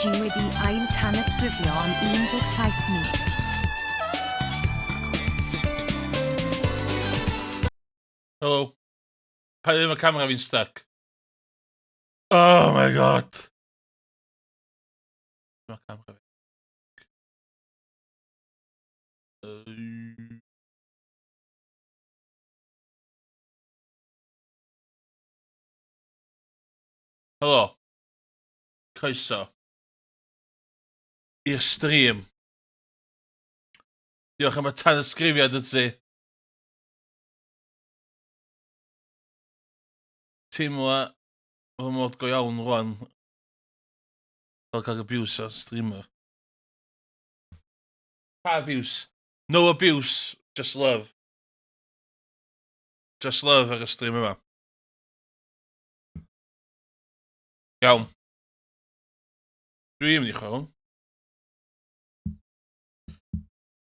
PUBG wedi ail tanysgrifio am 17 mis. Helo. Pa ddim y camera fi'n stuck? Oh my god. Mae camera fi. Helo. Croeso. I'r stream. Diolch am y tanysgrifiad y ti. Teimlo fy mod go iawn rwan. Fel cael abuse ar streamer. Pa abuse? No abuse, just love. Just love ar y stream yma. Iawn. Dwi'n mynd i chwarae hwn.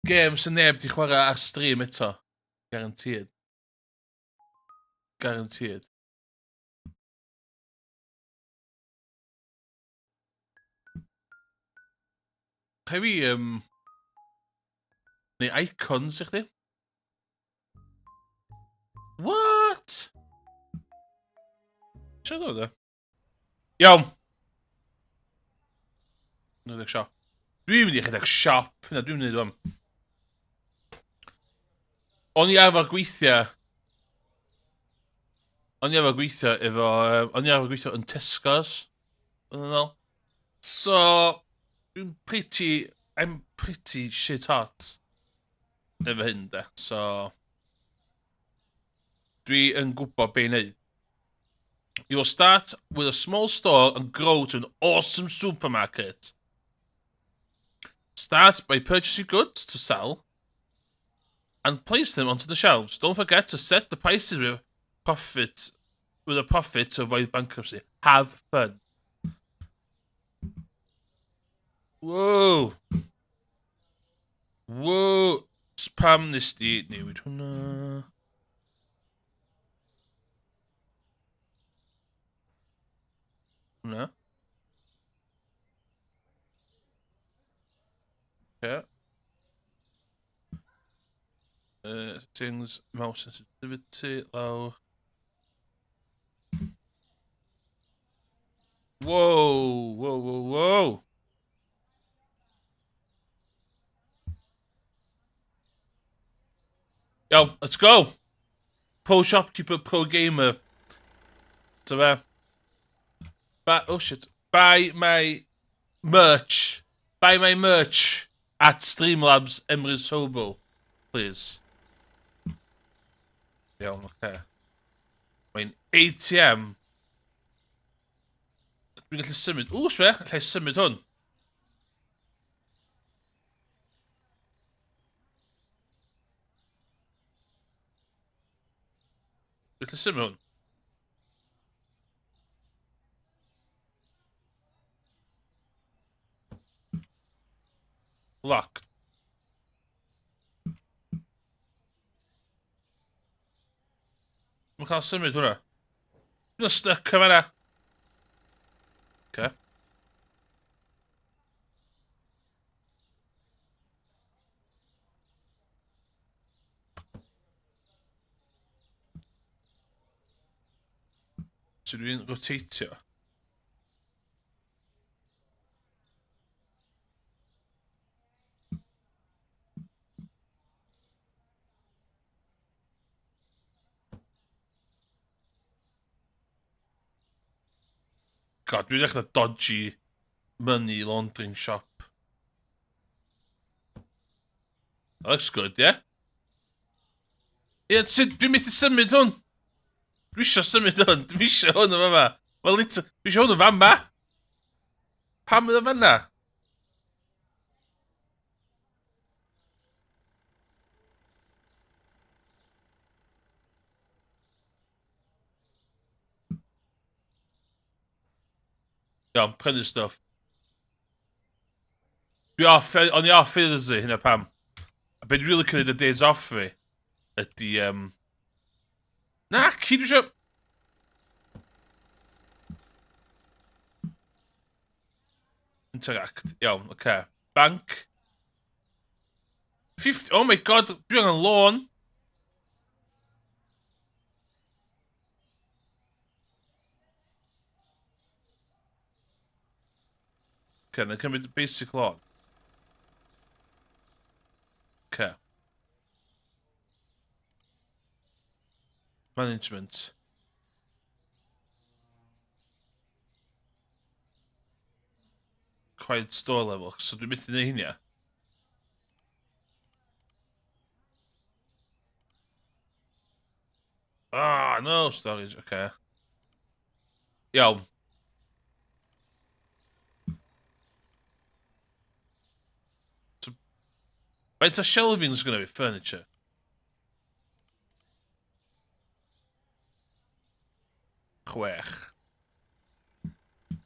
Gêm sy'n neb di chwarae ar stream eto. Guaranteed. Guaranteed. Rhaid fi, um, neu icons i chdi? What? Siarad oedd e? Iawn. Rhedeg siop. Dwi'n mynd i rhedeg siop. Hynna dwi'n mynd i ddweud. O'n i arfer gweithio... O'n i arfer gweithio efo... O'n i arfer gweithio yn Tesco's. Yn ôl. So, dwi'n pretty... I'm pretty shit hot efo hyn, de. So, dwi yn gwybod be i wneud. You will start with a small store and grow to an awesome supermarket. Start by purchasing goods to sell and place them onto the shelves. Don't forget to set the prices with profit with a profit to avoid bankruptcy. Have fun. Whoa. Whoa. Pam nes di newid hwnna? Hwnna. Okay. Uh, settings, mouse sensitivity, lawr. Whoa, whoa, whoa, whoa. Iawn, let's go! Pro shopkeeper, pro gamer. Ta fe. Ba oh shit. Buy my merch. Buy my merch at Streamlabs Emrys Hobo. Please. Iawn, oce. Okay. Mae'n ATM. Dwi'n gallu symud. Ww, sbech, allai symud hwn. Dwi'n gallu symud hwn. Locked. Mae'n cael symud hwnna. Dwi'n stuck yn fanna. Okay. So dwi'n rotatio. God, dwi'n dechrau dodgy money laundering shop. That looks good, yeah? Ie, yeah, sut, dwi'n methu symud hwn. Dwi eisiau symud hwn, dwi eisiau hwn yn fama. Wel, dwi eisiau hwn yn fama. Pam yn fanna? Iawn, prynu stwff. Dwi off, o'n i off Thursday, hynna pam. A beth dwi'n really cynnig y days off fi, ydy... Um... Na, ci, dwi eisiau... Interact. Iawn, oce. Okay. Bank. 50... Oh my god, dwi angen loan. Okay, na cymryd basic loan. Okay. Management. Quiet store level, so dwi'n methu neud hynny. Ah, no, storage, oce. Okay. Iawn. So, faint o shelving sy'n gynnu fi? Furniture. 6.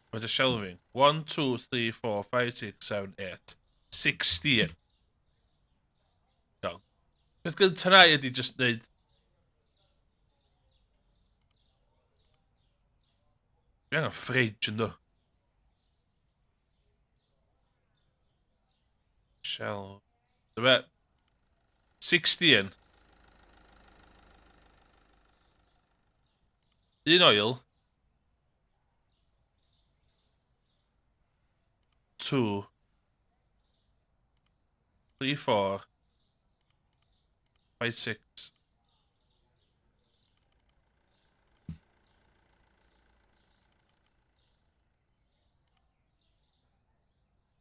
Faint o shelving? 1, 2, 3, 4, 5, 6, 7, 8. 16. Iawn. Peth gyntaf na ydy just neud... Dwi angen fridge ynddo. Shell. Dyma. 16. Un oil. 2. 3, 4. 5, 6.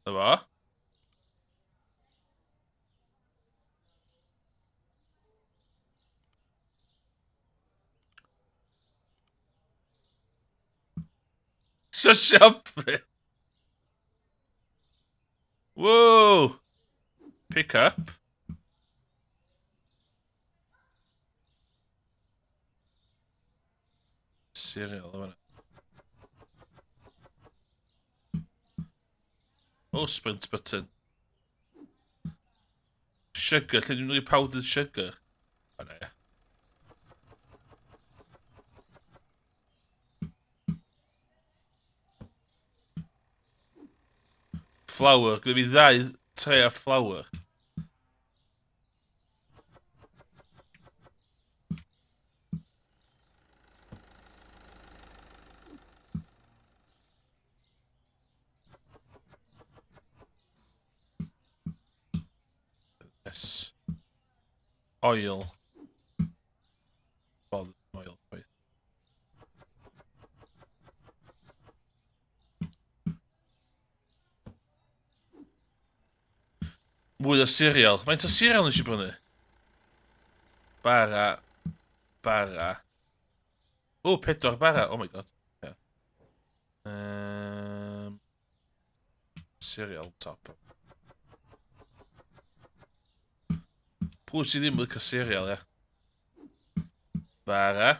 Dyma. So siop fi. Whoa! Pick up. Cereal, yma. Oh, sprint button. Sugar, lle dwi'n rhoi powdered sugar? O, na, ia. Flour, gyda fi ddau tray o flour. Yes. Oil. Bod oil, chwaith. Mwy o cereal. Faint o cereal nes i brynu? Bara. Bara. O, 4 bara. Oh my god. Yeah. Cereal top. Pwy sydd ddim yn licio cereal, ia? Bara.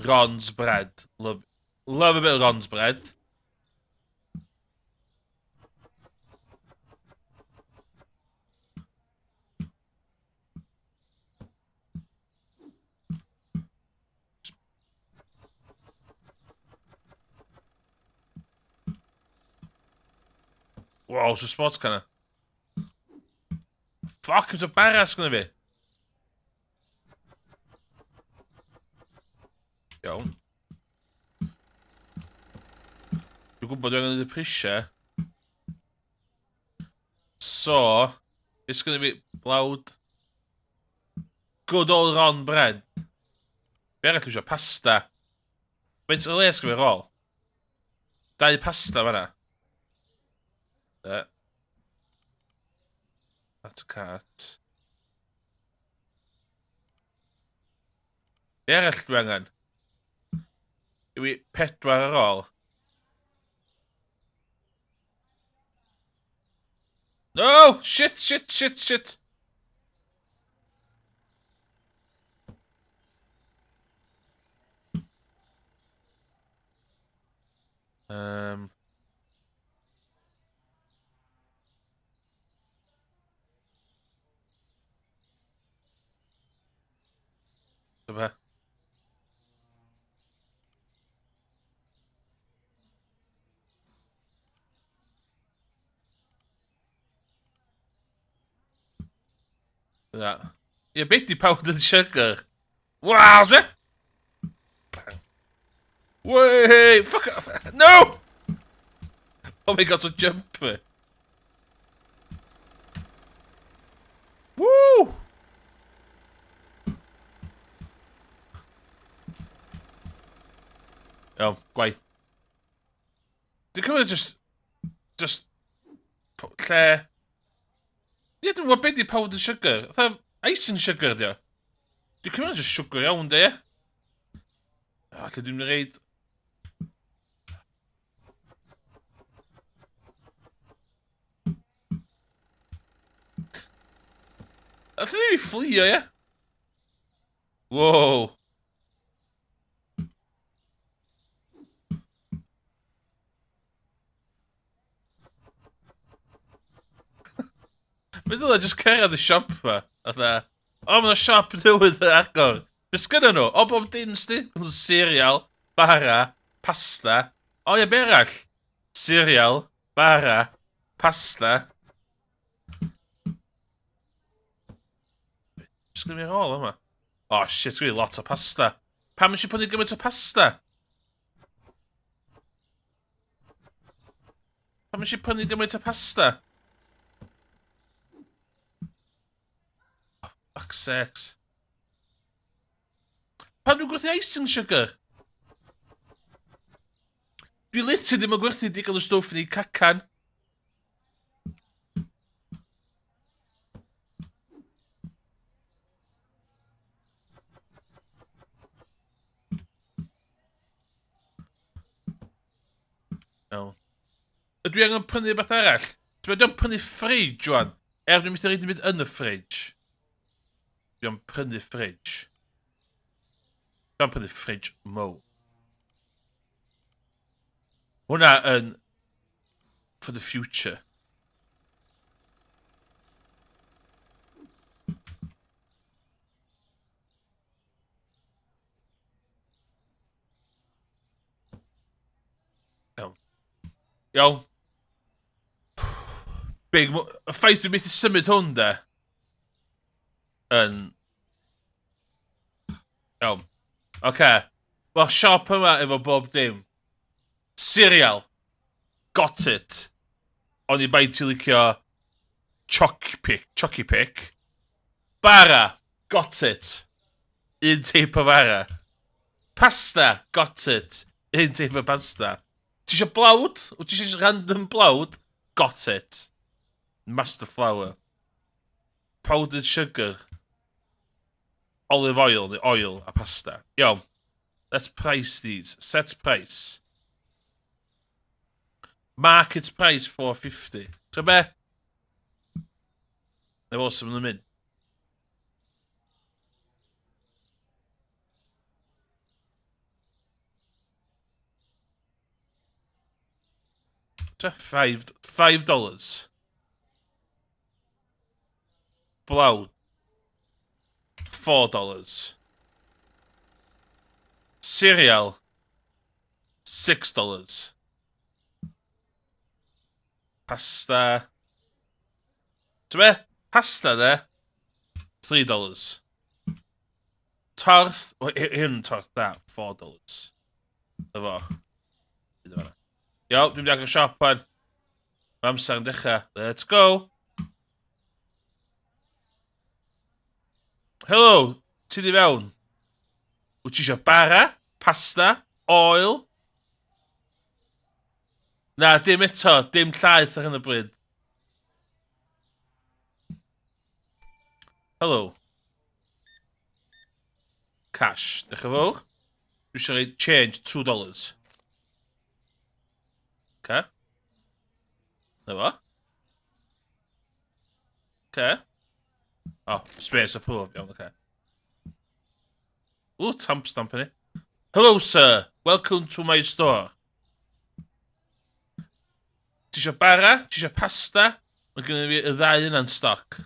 Ron's bread. Love, love a bit of Ron's bread. Wow, so sports car. Fuck, it's a bara sgynna fi. Iawn. Dwi'n gwybod dwi'n angen y prisiau. So, beth sgynna fi? Blawd. Good old Ron bread. Be arall dwi eisiau? Pasta. Faint o le sgynna fi ar ôl? 2 pasta fanna. At cart. Be arall dwi angen? Dwi 4 ar ôl. No! Shit, shit, shit, shit! Dyma. That. Ie, beth di powdered sugar? Wow, ze! Bang. Way! Fuck off! No! Oh my god, so jumpy. Woo! Iawn, gwaith. Dwi'n cymryd just... Just... Lle... Ie, dwi'n gwybod beth di powder sugar. Fatha icing sugar di o. Dwi'n cymryd just sugar iawn, de, ie? A lle dwi'n mynd i reid... Alla ddim i fflio, ie? Wow. Fe ddylai jyst cyrraedd y siop ma. Fatha, o, mae 'na siop newydd yn agor. Be sgynnon nhw? O, bob dim, sti. Cereal, bara, pasta. O, ie, be arall? Cereal, bara, pasta. Be sgynnon fi ar ôl yma? O, shit, sgynnon fi lot o pasta. Pam nes i prynu gymaint o pasta? Pam nes i prynu gymaint o pasta? Oh, fuck's sakes. Pam dwi'n gwerthu icing sugar? Dwi literally ddim yn gwerthu digon o stwff i neud cacan. Iawn. Ydw i angen prynu rhywbeth arall? Dwi'n meddwl prynu ffridge wan. Er dwi'n methu rhaid i mynd yn y ffridge. Dwi'n prynu ffridge. Dwi'n prynu ffridge mo. Hwna yn for the future. Iawn. Iawn. Big... Y ffaith dwi'n methu symud hwn, de. Yn... Iawn. Oce. Okay. Mae'r siop yma efo bob dim. Cereal. Got it. Oni bai ti licio choc pick, choci pick. Bara. Got it. Un teip o fara. Pasta. Got it. Un teip o pasta. Ti eisiau blawd? Wyt ti eisiau random blawd? Got it. Master flour. Powdered sugar. Olive oil, neu oil a pasta. Iawn. Let's price these. Set price. Market price 450. So be? Neu fel sy'n mynd. $5. Blawd. $4. Cereal. $6. Pasta. Ti'n be? Pasta de. $3. Torth. Hyn torth da. $4. Efo. Iawn, dwi'n mynd i agor siop wan. Mae amser yn dechrau. Let's go! Helo, ti di fewn? Wyt ti eisiau bara, pasta, oil? Na, dim eto, dim llaeth ar hyn o bryd. Helo. Cash. Diolch yn fawr. Dwi eisiau rhoi change $2. Okay. Na fo. Okay. Oh, space approved. Iawn, okay. Ooh, tamp stamp yn Hello, sir. Welcome to my store. Ti eisiau bara? Ti eisiau pasta? Mae gennym fi y ddau yna'n stoc.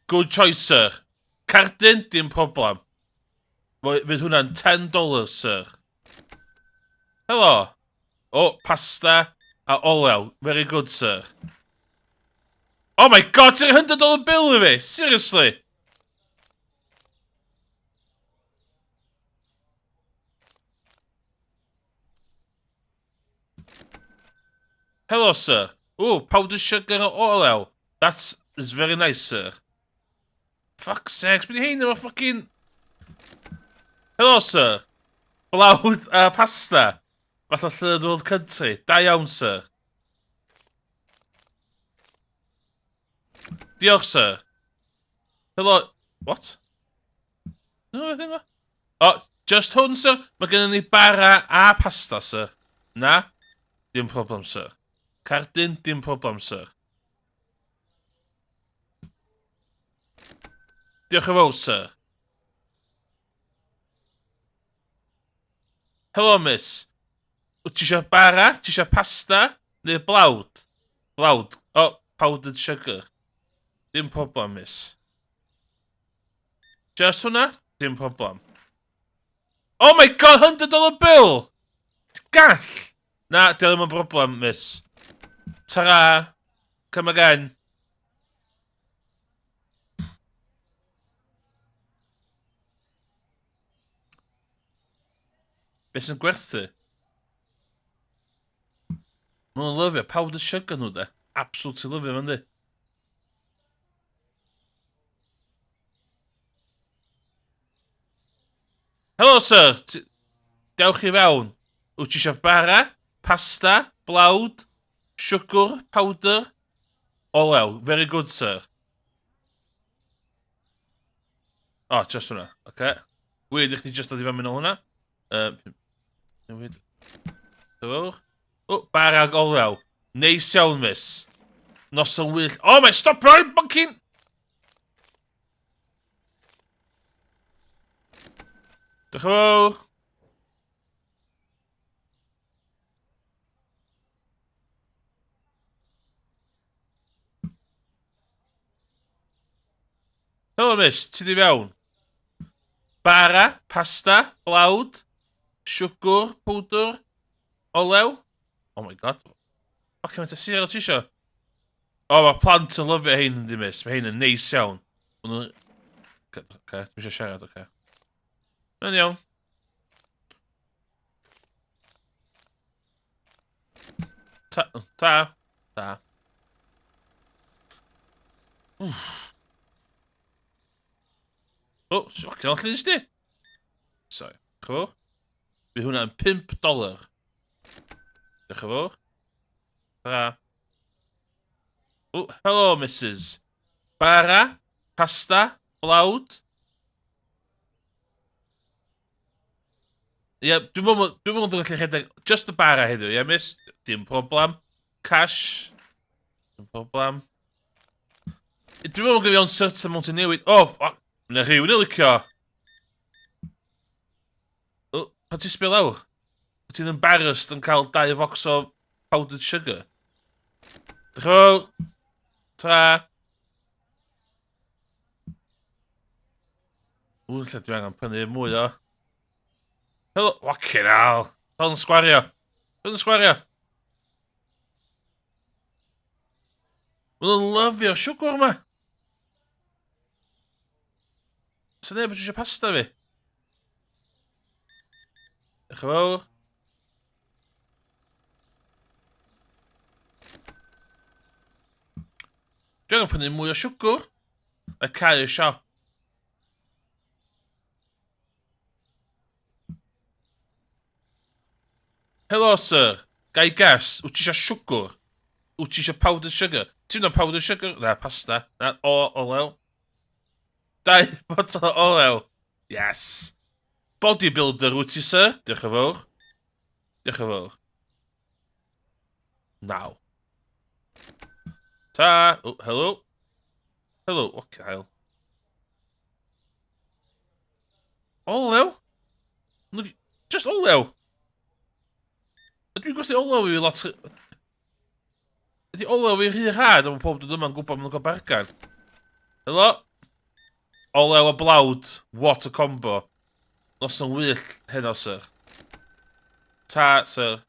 Good choice, sir. Cardyn, dim problem. Fydd hwnna'n $10, sir. Helo. O, oh, pasta a olew. Very good, sir. Oh my god, ti'n $100 bill i fi? Seriously? Hello, sir. Ooh, powdered sugar o olew. That is very nice, sir. Fuck's sakes, beth i hein efo fucking... Hello, sir. Blawd a pasta. Fatha third world country. Da iawn, sir. Diolch, sir. Hello... What? No, I think... Oh, just hwn, sir. Mae gennym ni bara a pasta, sir. Na? Dim problem, sir. Cardyn, dim problem, sir. Diolch yn fawr, sir. Helo, miss. Wyt ti eisiau bara? Ti eisiau pasta? Neu blawd? Blawd. Oh, powdered sugar. Dim problem, miss. Just hwnna? Dim problem. Oh my god, $100 bill! Gall! Na, di ddim yn broblem, miss. Ta-ra! Come again. Be sy'n gwerthu? Mae nhw'n lyfio powder sugar nhw de. Absolutely lyfio fan di. Helo sir! Dewch i fewn. Wyt ti eisiau bara, pasta, blawd, siwgr, powder? Olew. Very good, sir. O, oh, just hwnna. Oce. Okay. Weird i chdi just dod i fewn mynd o hwnna. Newid. Cyfwch. O, bara ag olew. Neis iawn, miss. Noson wych. Oh, mae stop roi bunking! Diolch yn fawr. Helo miss, ti di fewn? Bara, pasta, blawd, siwgr, powdr, olew. Oh my god. Fucking faint o cereal ti isio? O, oh, mae plant yn lyfio hein yn di miss. Mae hein yn neis iawn. Ma' nhw'n... Oce, okay, dwi eisiau siarad, oce. Okay. Mae'n iawn. Ta, ta, ta. Wff. O, oh, fucking hell, llun di? Sorry, chwr. Bydd hwnna'n 5 dolar. Diolch yn fawr. Ta. Oh, hello, Mrs. Bara, pasta, blawd. Ie, yeah, dwi'n meddwl, dwi'n meddwl dwi'n gallu rhedeg just y bara heddiw, ie, yeah, miss? Dim problem. Cash. Dim problem. Dwi'n meddwl gyda fi uncertain mewn ti'n newid. Oh, fuck. Mae'n rhywun yn licio. Oh, pan ti'n sbio lawr? Wyt ti'n embarrassed yn cael dau focs o powdered sugar? Diolch yn fawr. Ta. Ww, lle dwi angen prynu mwy o... Hello, fucking hell. Fel yn sgwario. Fel yn sgwario. Mae nhw'n lyfio siwgr yma. Sa neb eisiau pasta fi? Diolch yn fawr. Dwi angen prynu mwy o siwgr. A cau y siop. Helo, sir. Ga i guess, wyt ti eisiau siwgr? Wyt ti eisiau powdered sugar? Ti'n mynd powdered sugar? Na, pasta. Na, o, olew. Dau botol o olew. Yes. Bodybuilder wyt ti, sir? Diolch yn fawr. Diolch yn fawr. Naw. Ta. Oh, hello. Hello. Okay, hell. Olew? Look, just olew. Ydw i'n gwerthu olew i lot... Ydy olew i rhy rhad, ond mae pob dod yma'n gwybod maen nhw'n cael bargan. Helo? Olew a blawd. What a combo. Noson wych heno, sir. Ta, sir.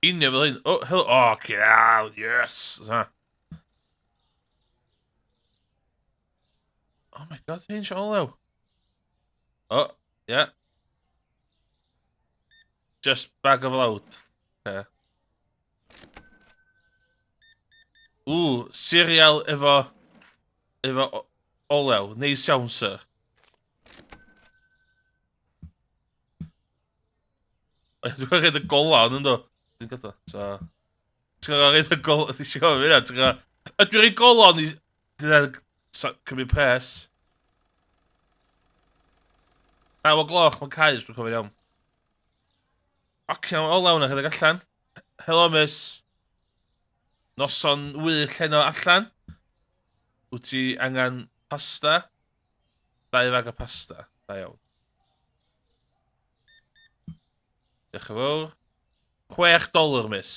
Union fel hyn. Oh, hello. Oh, cael, yes. Ha. Oh my god, hyn eisiau olew. Oh, yeah. Just bag of loud. Okay. Ww, cereal efo... Efo olew. Neis iawn, sir. Dwi'n cael rhaid y golau ond ynddo. Dwi'n gadael. So... Ti'n cael rhaid y golau... Ti'n cael rhaid hynna, ti'n cael... Ydw i'n rhaid golau ond i... Dwi'n cymryd pres. 9 o gloch, mae'n cau, os dwi'n cofio'n iawn. Oce, o lawn a rhedeg allan. Helo, miss. Noson wych heno allan. Wyt ti angen pasta? Dau fag o pasta. Da iawn. Diolch yn fawr. $6, miss.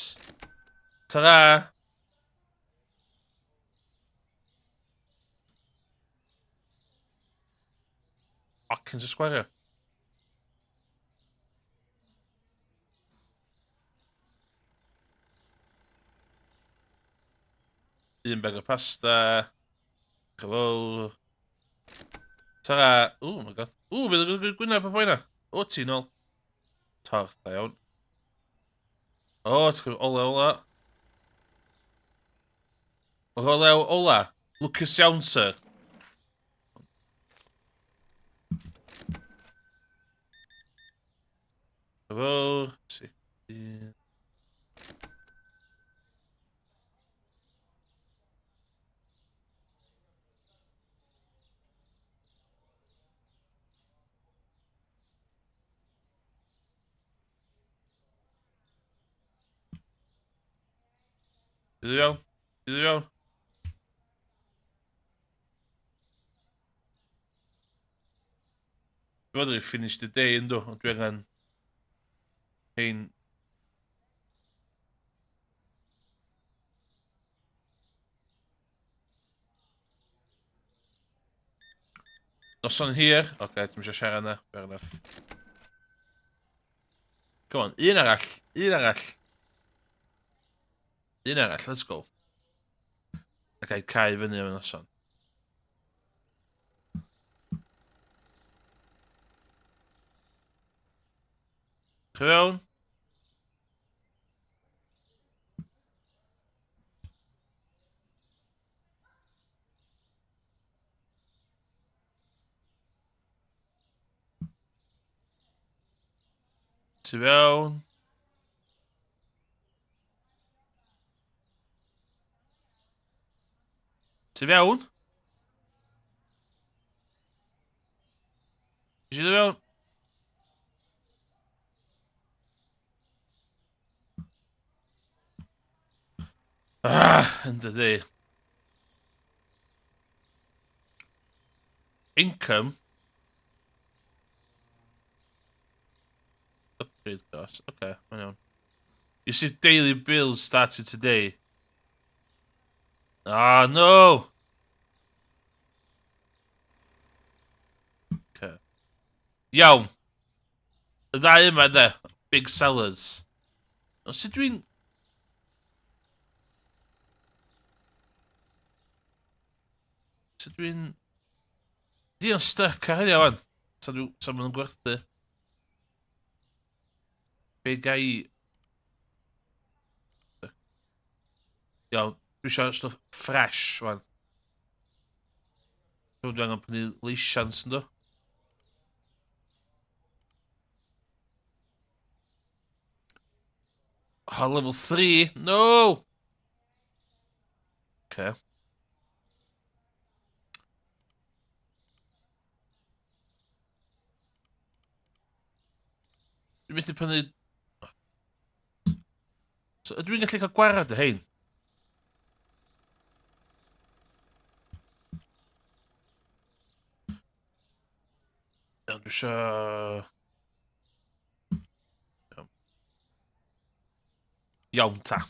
Ta-ra! Fucking sgwario. Un bag o pasta. Diolch yn fawr. Ta-ra! Oh my god. Ww, bydd yn gwyneb y boi na. O, ti nôl. Torch, da iawn. O, ti'n gwybod, olew ola. Yr olew ola. Lwcus iawn, sir. Fawr. 16. Bydd iawn. Bydd iawn. Dwi'n fod i finish the day ynddo, ond dwi angen hein Noson hir. Oce, okay, dwi'n eisiau siarad yna. Fair enough. Come on, un arall. Un arall. Un arall, let's go. Ac ai cau fyny am y noson. Chi fewn? Tu fewn. Tu fewn. Ti fewn? Ah, yn dydi. Income. Upgrade cost. Okay, mae'n iawn. You see daily bills started today. Ah, no! Okay. Iawn. Y ddau yma, de. Big sellers. Ond sut dwi'n... Sut dwi'n... Di o'n stuck ar hynny, wan. Sa dwi... Sa maen nhw'n gwerthu. Be ga i... Iawn, dwi eisiau stwff fresh, wan. Dwi'n angen prynu leisians, ynddo? Oh, level 3! No! Okay. Dwi'n methu prynu... So, ydw i'n gallu cael gwared y hein? Iawn, dwi eisiau... Iawn. Iawn ta.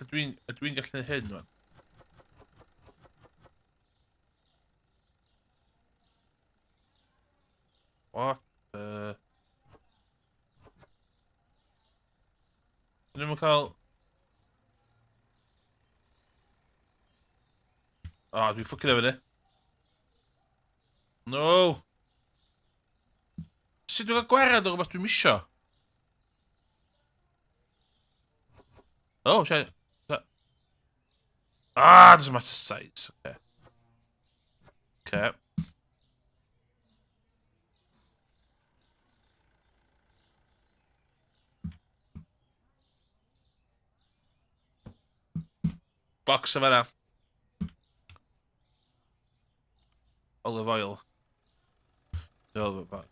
Lle dwi'n dwi gallu gwneud hyn, man? What the... Dwi'n ddim yn cael... O, oh, dwi'n ffwcin efo ni. No! Sut dwi'n cael gwared o rhywbeth dwi'n misio? Oh, shit. Ah, doesn't matter size. Okay. Okay. Box o fanna. Olive oil. Olive box.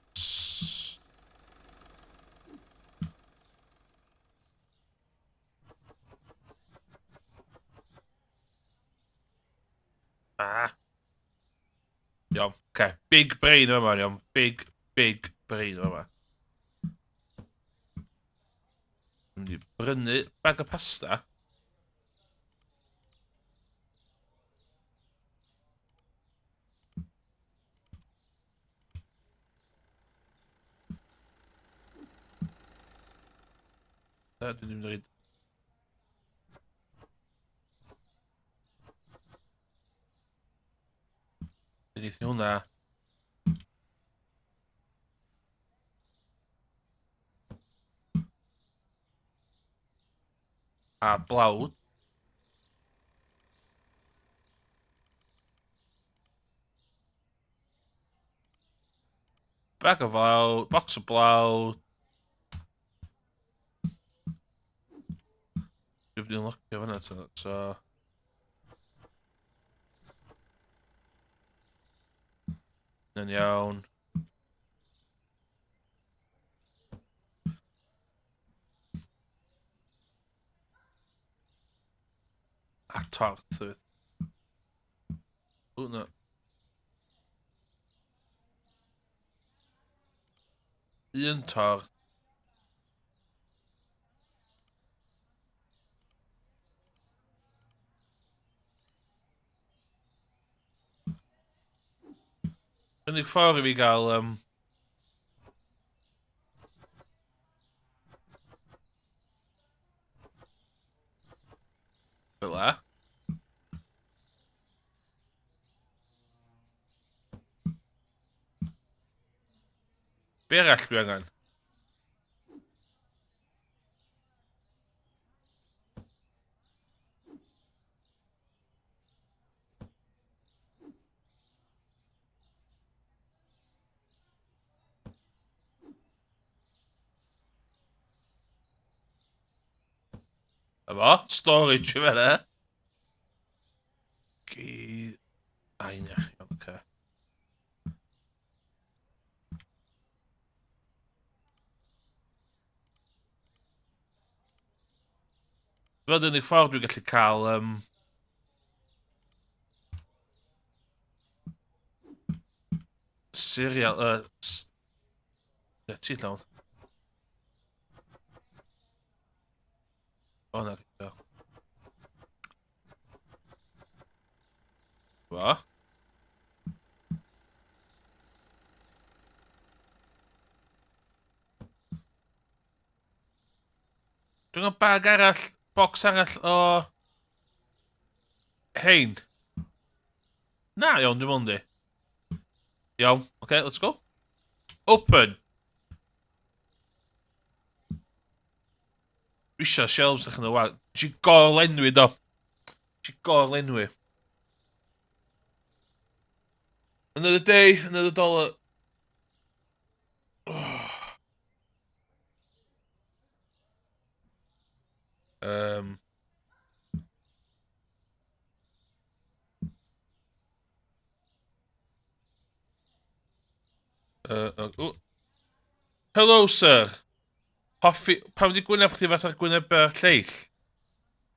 Ah. Iawn, okay. Big brain yma, iawn. Big, big brain yma. Dwi'n mynd i brynu bag o pasta. Da, dwi'n mynd i reid. Dwi'n eithaf hwnna. A blawd. Bag o flawd, box o blawd. Dwi'n mynd i'n locio fyna, so... Yn iawn. A torth hefyd. O, na. Un torth. Unig ffordd i fi gael... Um, fel la. Be arall dwi angen? Efo, storage i fe Gi... A un iawn, oce. Fel unig ffordd dwi'n gallu cael... Um, cereal... Uh, ti llawn. O, na, gyda. Fo? Dwi'n cael bag arall, box arall o... Hein. Na, iawn, dwi'n mynd i. Iawn, oce, okay, let's go. Open. Dwi eisiau shelves ddechrau nhw wag. Nes i gorlenwi do. Nes i gorlenwi. Another day, another dollar. Oh. Um, uh, uh, Hello, sir. Hoffi... Pam di gwyneb chdi fatha'r gwyneb yr lleill?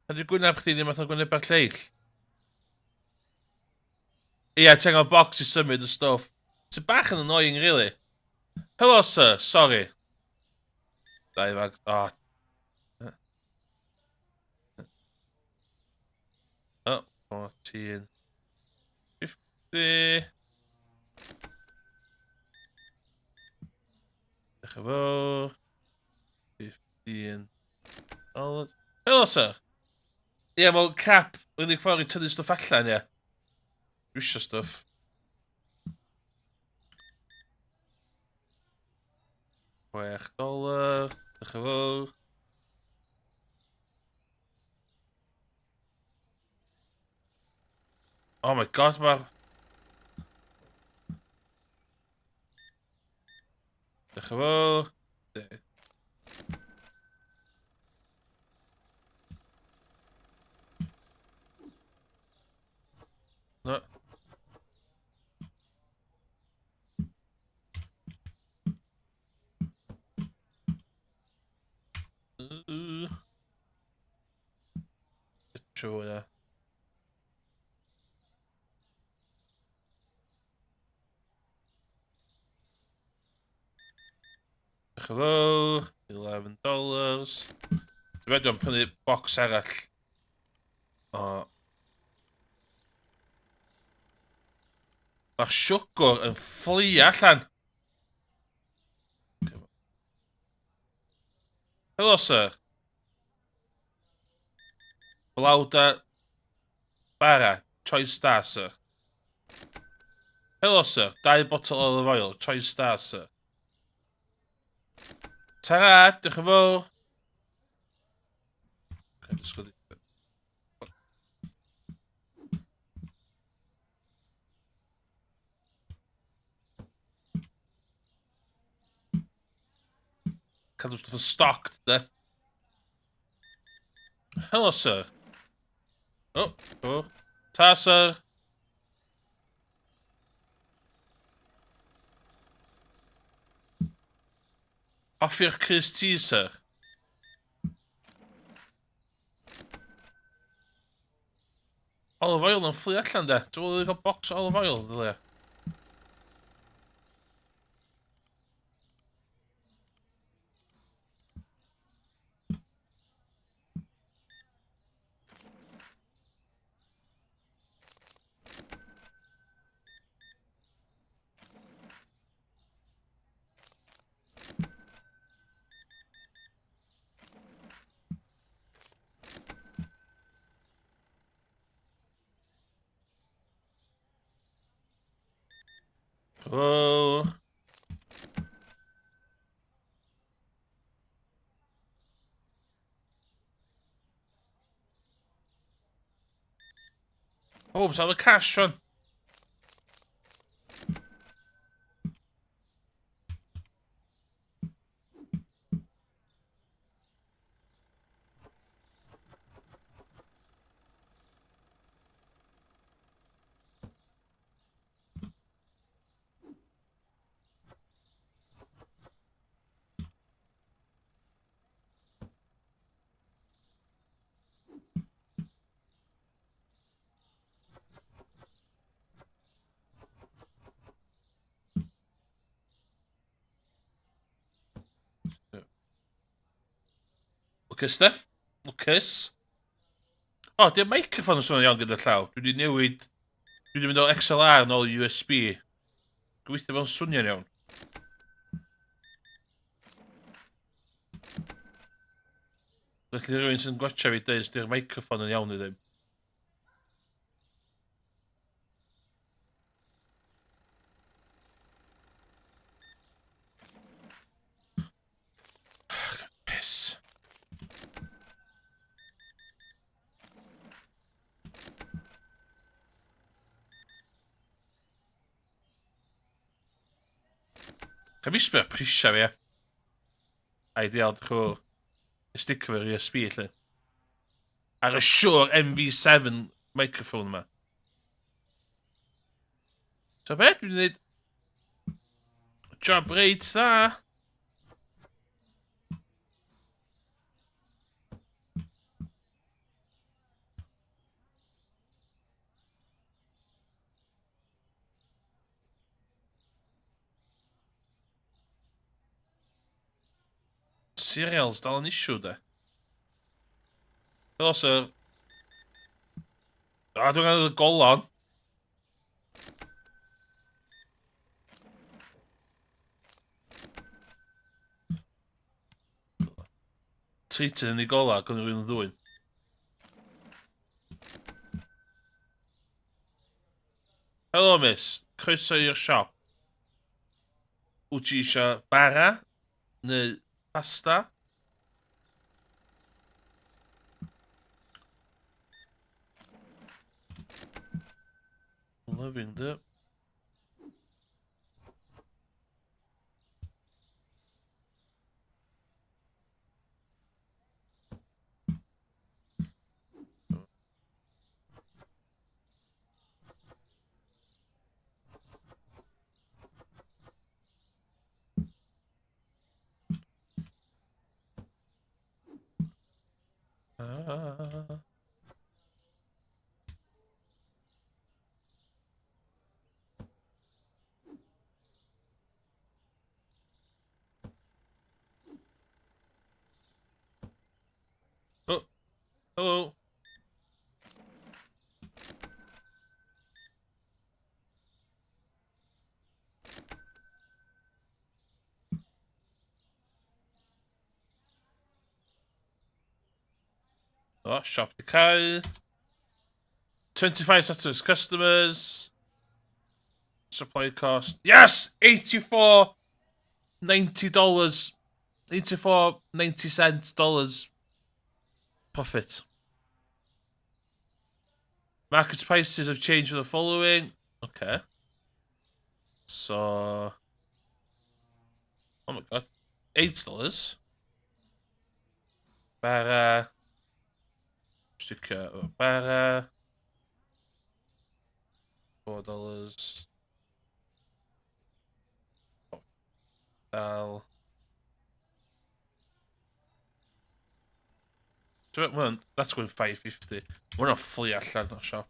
Pam di gwyneb chdi ddim fatha'r gwyneb yr lleill? Ie, yeah, ti'n gael box i symud y stwff. Ti'n bach yn annoying, really. Hello, sir. Sorry. Dau fag... Oh. Oh, 14. 50. Diolch yn fawr. 15 dollars. Helo, sir. Ie, yeah, mae'n crap. Yr unig ffordd i tynnu stwff allan, ie. Dwi eisiau stwff. Chwech dolar. Diolch yn fawr. Oh my god, mae'r... Diolch yn fawr. No. Siŵr, ie. Diolch yn fawr. 11 dollars. Dwi'n meddwl am prynu box arall. O. Mae'r siwgr yn fflio allan. Helo, sir. Blawd a bara. Choice da, sir. Helo, sir. Dau botol olive oil. Choice da, sir. Ta-ra, diolch yn fawr. Okay, disgwyl. Cadw stwff yn stocked, de. Hello, sir. Oh, oh. Ta, sir. Hoffi'ch Chris T, sir. Olive oil yn fflio allan, de. Dwi'n meddwl gael box o olive oil, ddylia. Oh. Oh, was that the cash one? Lwcus de. Lwcus. O, oh, di'r microphone yn swnio'n iawn gyda llaw. Dwi wedi newid... Dwi wedi mynd o XLR nôl i USB. Gobeithio fo'n swnio'n iawn. Felly rhywun sy'n gwatcha fi dweud os di'r microphone yn iawn neu ddim. Piss. Cha fi sbio prisiau fi, e. Ideal, dych chi'n Stick efo'r USB, lle. Ar y Shure MV7 microphone yma. So be, dwi'n gwneud job reit dda. Cereals dal yn issue de. Helo sir. A, dwi'n gael y golon. Titan yn ei gola, ac yn rhywun yn ddwyn. Helo, miss. Croeso i'r siop. Wyt ti eisiau bara? Neu pasta? Loving the... Ah. Oh, hello. Oh, shop the cow. 25 satisfied customers. Supply cost. Yes! 84 $90. 84 90 cent dollars profit. Market prices have changed for the following. Okay. So... Oh my god. $8. Bara. Sticio bara. $4. Dal. Dwi'n that's going 550. Mae hwnna'n fflio allan o'r siop.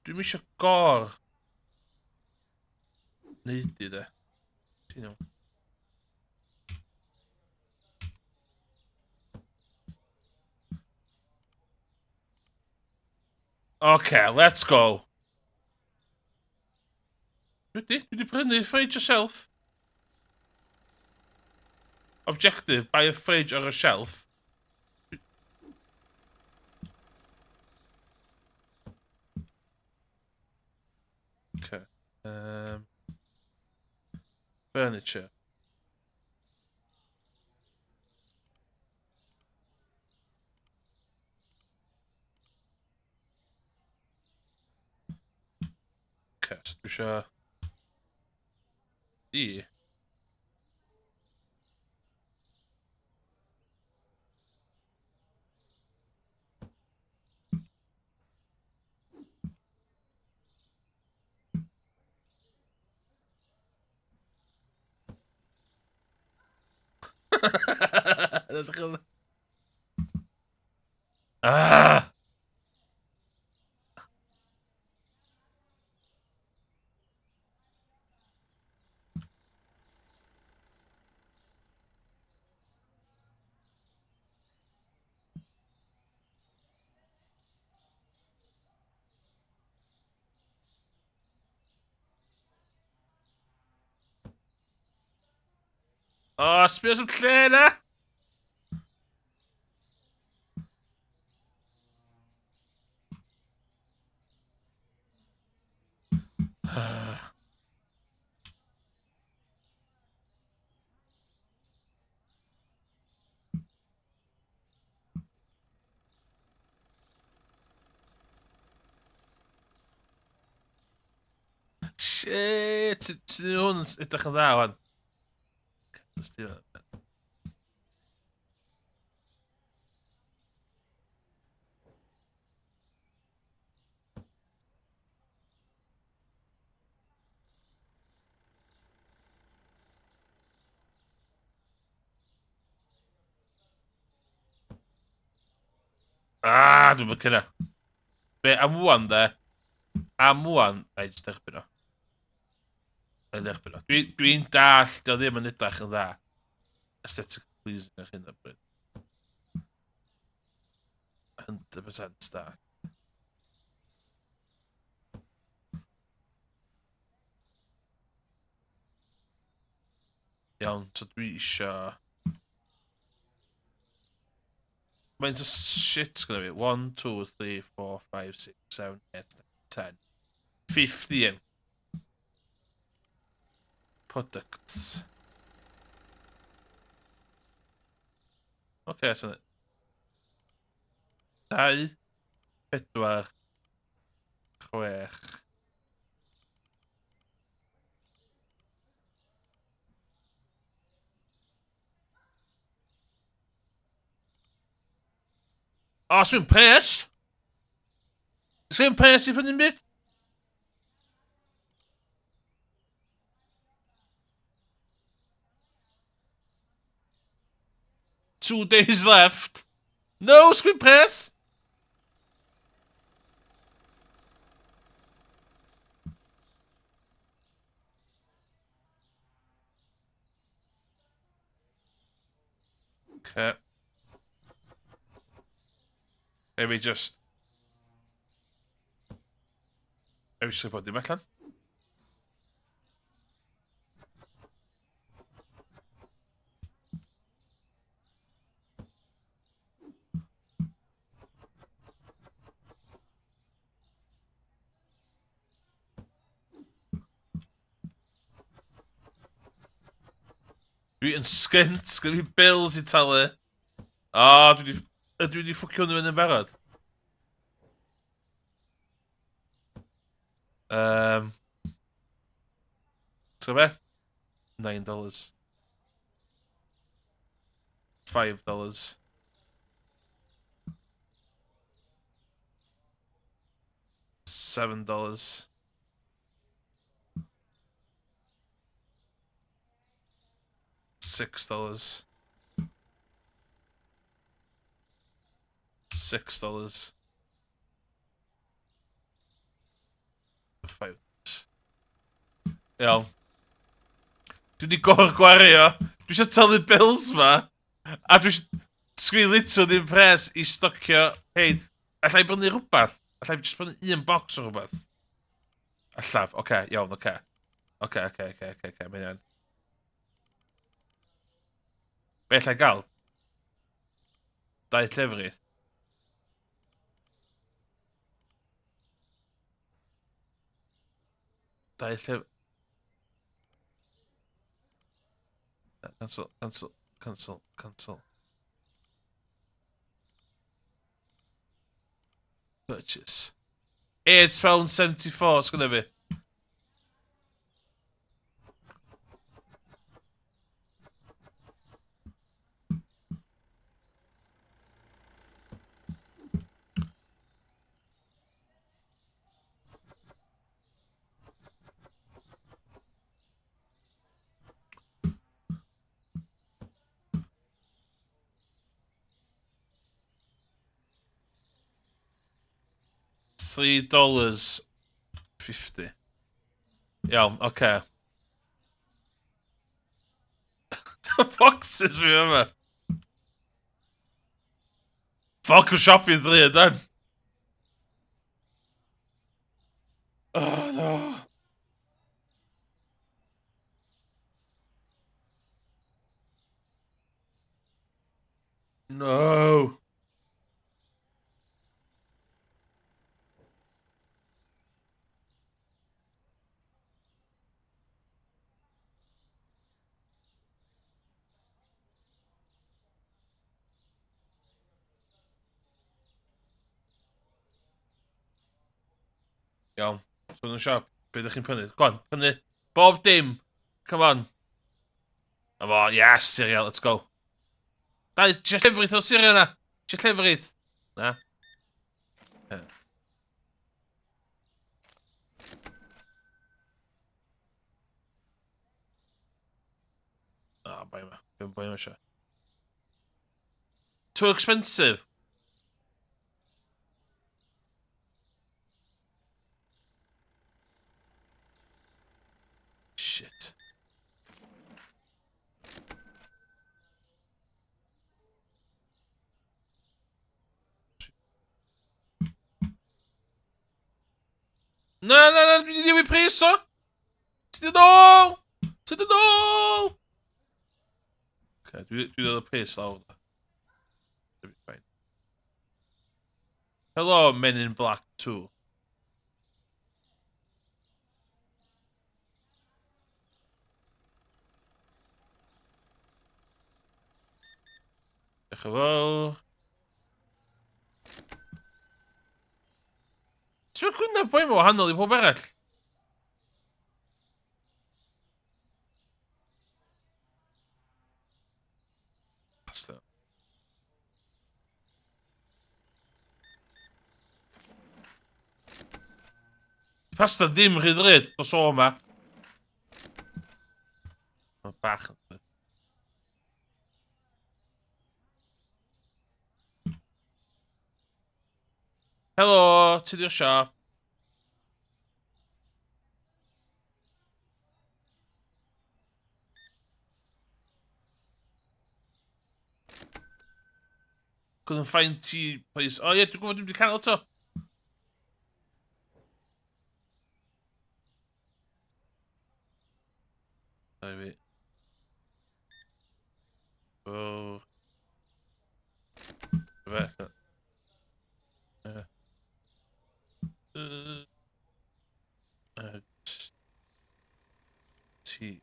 Dwi'm eisiau gor neud i de. Ti'n iawn. Okay, let's go. Dwi di prynu fridge yourself. Objective, buy a fridge or a shelf. Okay. Furniture. Okay, so dwi eisiau... I. Ah! O, oh, sbio sy'n lle na! Shit! Ti'n hwn yn edrych yn dda, wan. Ah, dwi'n mynd cynna. Be, am wan, de? Am wan, a i jyst derbyn o. Yn erbyn o. Dwi'n dwi dall, dio ddim yn edrych yn dda. Aesthetic pleasing ar hyn o bryd. 100% da. Iawn, so dwi isio... Faint o shit gyda fi? 1, 2, 3, 4, 5, 6, 7, 8, 9, 10. 15. Products. Oce, okay, so... 2, 4, 6. O, oh, swn pres! Swn pres i ffynnu'n byd? Two days left. No, sgwyn pres! Okay. Maybe just... Maybe just bod dim allan. Dwi yn sgynt, sgyn fi bills i talu. O, oh, dwi wedi... Ydw i wedi ffwcio hwn i fyny yn barod? Ti'n be? $9. $5. $7. $6. $6. $5. Iawn. Dwi wedi gor gwario. Dwi eisiau talu bills ma. A dwi eisiau... Sgwyn little ddim pres i stocio hein. Alla i brynu rhywbeth? Alla i just brynu un box o rhywbeth? Allaf, oce, okay, iawn, oce. Okay. Oce, oce, oce, oce, oce, mae'n iawn. Be allai gael? Dau llefrith. Dau llef... Cancel, cancel, cancel, cancel. Purchase. £8.74 sgynna fi. $3.50. Iawn, oce. Okay. The boxes fi yma. Fuck, I'm shopping ddrud, dan. Oh, no. No. Iawn. So yn y siop, be ydych chi'n prynu? Go on, prynu. Bob dim. Come on. Come on, yes, cereal, let's go. Da, ti eisiau llefrith o'r cereal na? Ti eisiau llefrith? Na. Yeah. Ah, bai yma. Bai yma eisiau. Too expensive. Shit. Na, na, na, dwi wedi newid pris o! Ti di nôl! Ti di nôl! Okay, dwi dwi dod y pris lawr. It'll be fine. Hello, Men in Black 2. Diolch yn fawr. Ti'n meddwl gwyneb boi yma wahanol i pob arall? Pasta. Pasta ddim rhy ddrud, dos o yma. Mae bach yn ddrud. Helo, ti di'r siop? Couldn't find tea place. O oh, ie, yeah, dwi'n gwybod dwi'n wedi cael eto. Sorry, fi. Oh. Fe. T.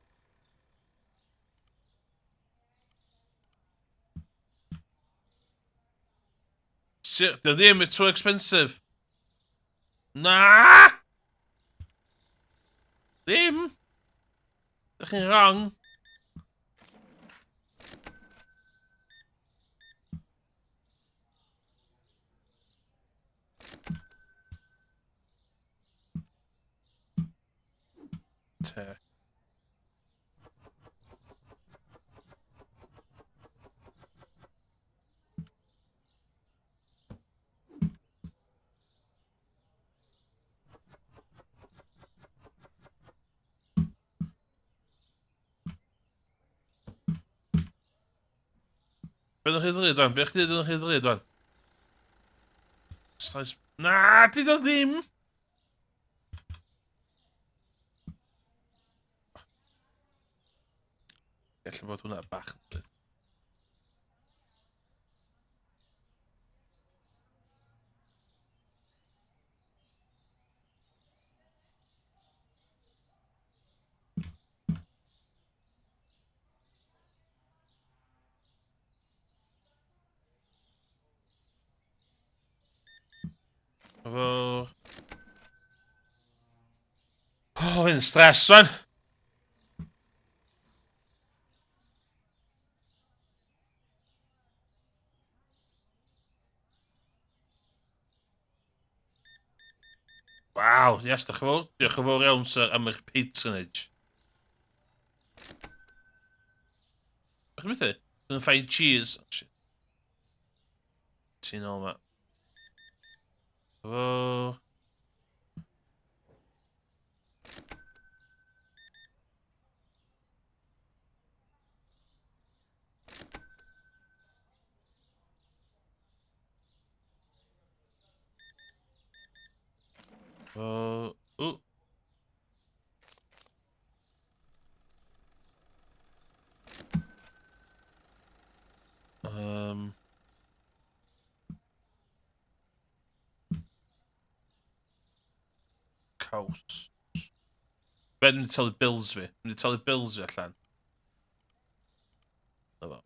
Sut, dy ddim, it's too expensive. Na! Ddim! Dych chi'n wrong. Te. Be ydych chi'n ddweud wan? Be ydych chi'n ddweud wan? Slice... Na, di o ddim! Ella bod hwnna bach yn dweud. Efo... Oh, hyn stress, man. Waw, yes, diolch yn fawr. Diolch yn fawr iawn, sir, am eich patronage. Ych chi'n methu? Dwi'n find cheese. Oh, shit. Ti'n ôl ma. Oh. O. Caws. Be dwi'n talu bills fi? Dwi'n talu bills fi allan. Na fo.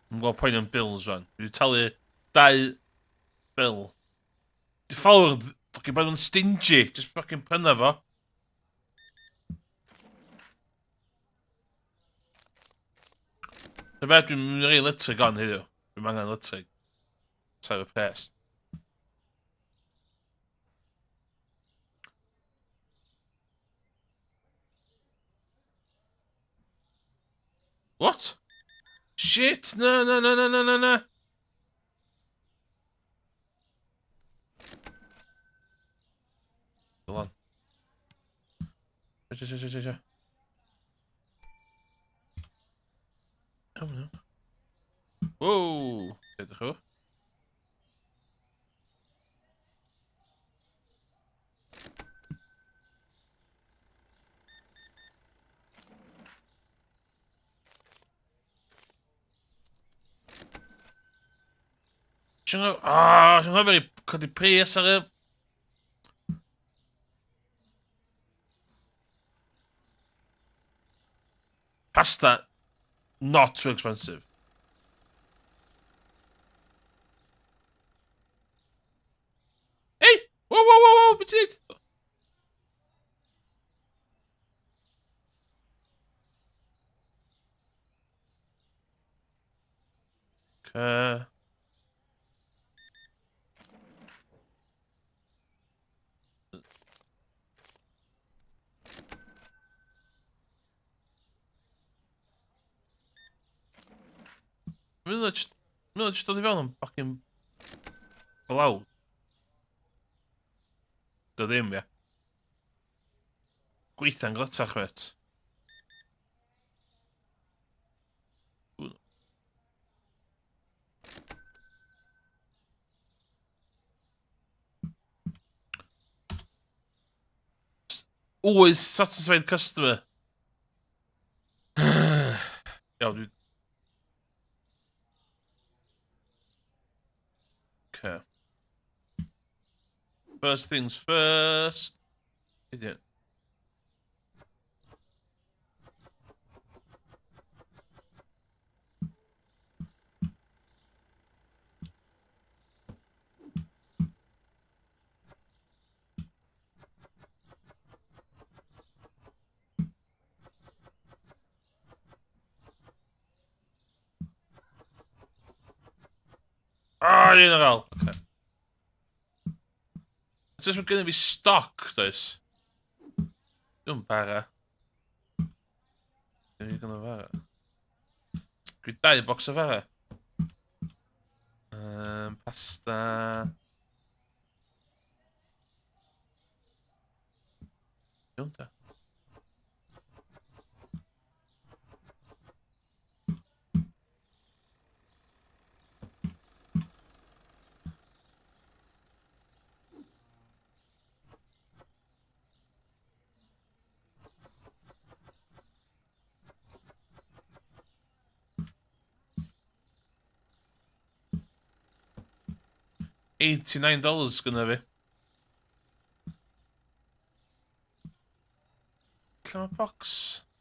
Dwi'n gweld poen am bills rwan. Dwi'n talu dau bill. Di ffordd, fucking bod yn stingy. Just fucking pryna fo. Dwi'n beth, dwi'n mynd i rei letrig on heddiw. Dwi'n angen letrig. Sef y pres. What? Shit, na, na, na, na, na, na, na. Dylan. Ja, ja, ja, ja, ja. Iawn, iawn. Wow! Edrych o. Sy'n oh, sy'n gofio i codi pris ar y... Pasta, not too expensive. Ei! Wow, wow, wow, wow, beth ti'n neud? Okay. Mae'n just, mae'n just dod i fewn yn fucking blawd. Do ddim, ia. Gweitha'n gletach, met. Wyth satisfied customer. Iawn, dwi... Okay. First things first. Idiot. Ah, un ar ôl. Okay. Just mae gennym fi stoc, does? Dwi'n bara. Dwi'n gynnu fara. Dwi dau bocs o fara. Um, pasta. Iawn ta. $89 gynna fi. Lle mae box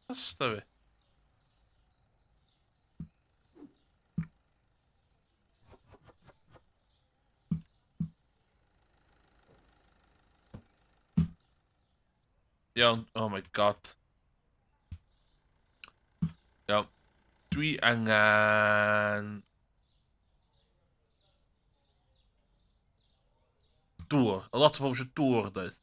pasta fi? Iawn, oh my god. Iawn. Dwi angen... Dŵr. A lot o bobl eisiau dŵr, dweud.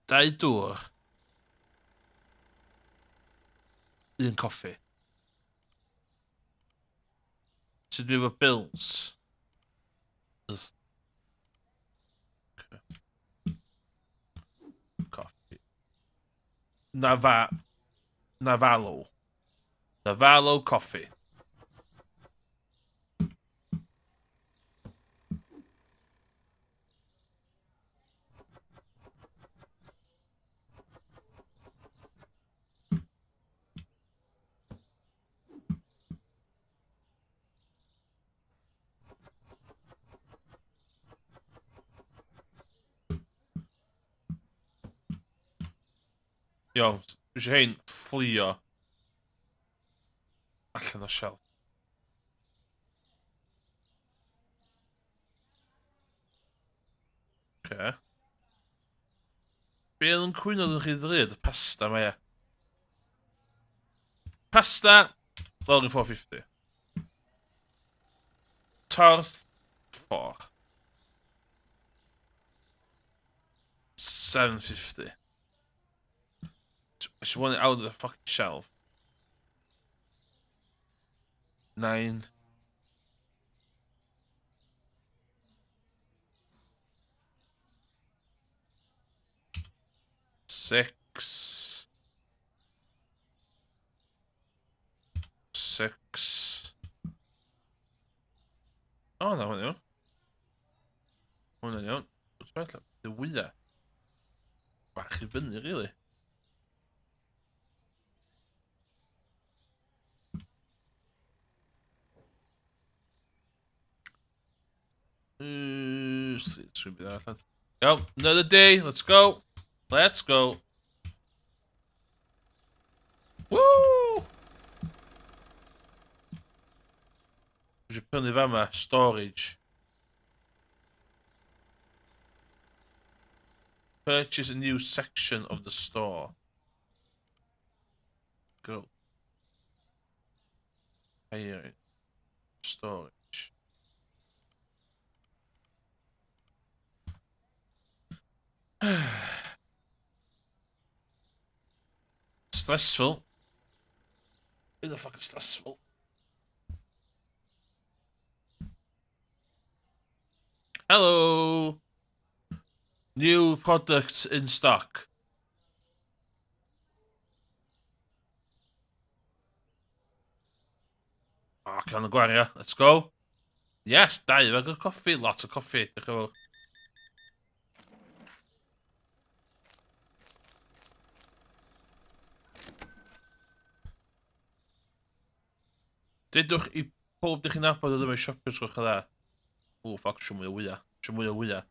Dau dŵr. Un coffi. Sut dwi efo bills? Okay. Coffi. Nafa... Nafalo. Nafalo coffee. Iawn, dwi eisiau hein fflio allan o shelf. Okay. Be oedd yn cwyno yn chi ddrud? Y pasta mae e. Pasta, lawr i 450. Torth, 4. 750. I just want it out of the fucking shelf. 9. 6. 6. O, na, hwnna'n iawn. Hwnna'n iawn. Wrth beth, y wyau. Bach i fyny, really. Swyn byd arall. Iawn, another day, let's go. Let's go. Woo! Dwi eisiau prynu fama, storage. Purchase a new section of the store. Go. Hiring. Storage. Stressful. Bit of fucking stressful. Hello! New products in stock. O, oh, cael y gwario. Let's go. Yes, dau fag o coffi. Lot o coffi. Diolch yn fawr. Dudwch i pob dych chi'n nabod ydym ei siopio os gwelwch yn dda. O, ffoc, eisiau mwy o wyau. Eisiau mwy o wyau.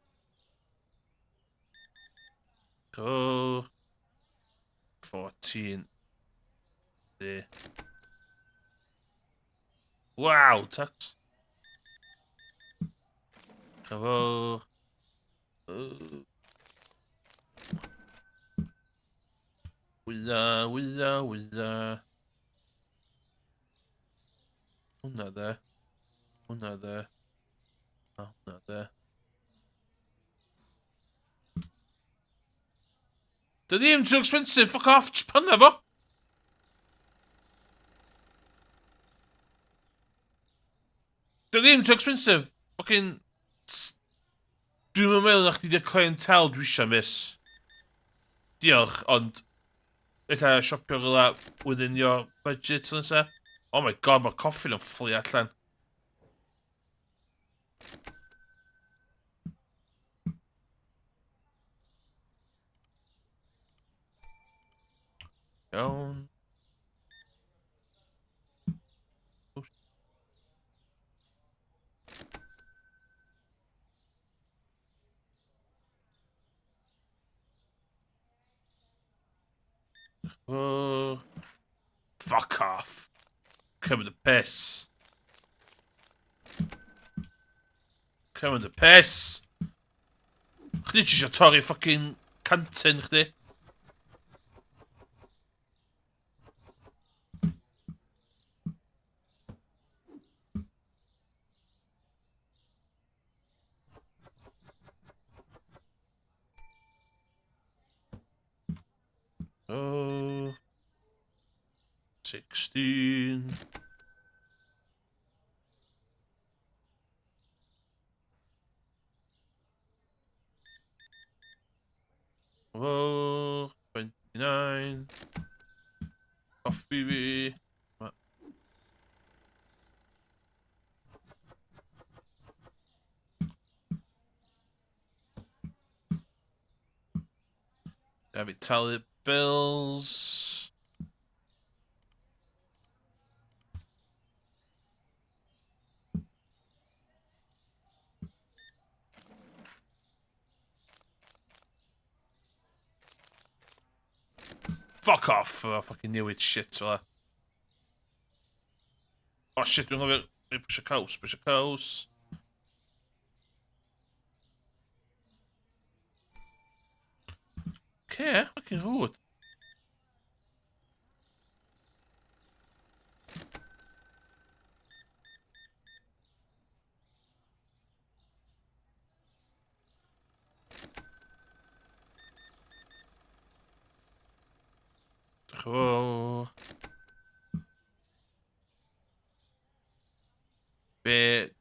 Go. 14. Di. Waw, tax. Cyfwch. Wya, wya, wya. Hwna de. Hwna de. A hwna de. Dy ddim too expensive, fuck off, just pryna fo! Dy ddim too expensive, fucking... Dwi'n meddwl na chdi di'r clientele dwi eisiau, miss. Diolch, ond... Ella siopio rhywle within your budget nesa. Oh my god, mae'r coffi yn fflio allan. Iawn. Oh, fuck off. Cymryd y piss. Cymryd y piss. Chdi ti eisiau torri fucking cantyn chdi? Oh, 16. Oh, 29. Coffi fi. Da fi talu bills. Fuck off efo fucking newid shit fel 'a. Oh shit, dwi'n gofio pwysio caws, pwysio caws. Okay, fucking rude. Diolch yn fawr. Be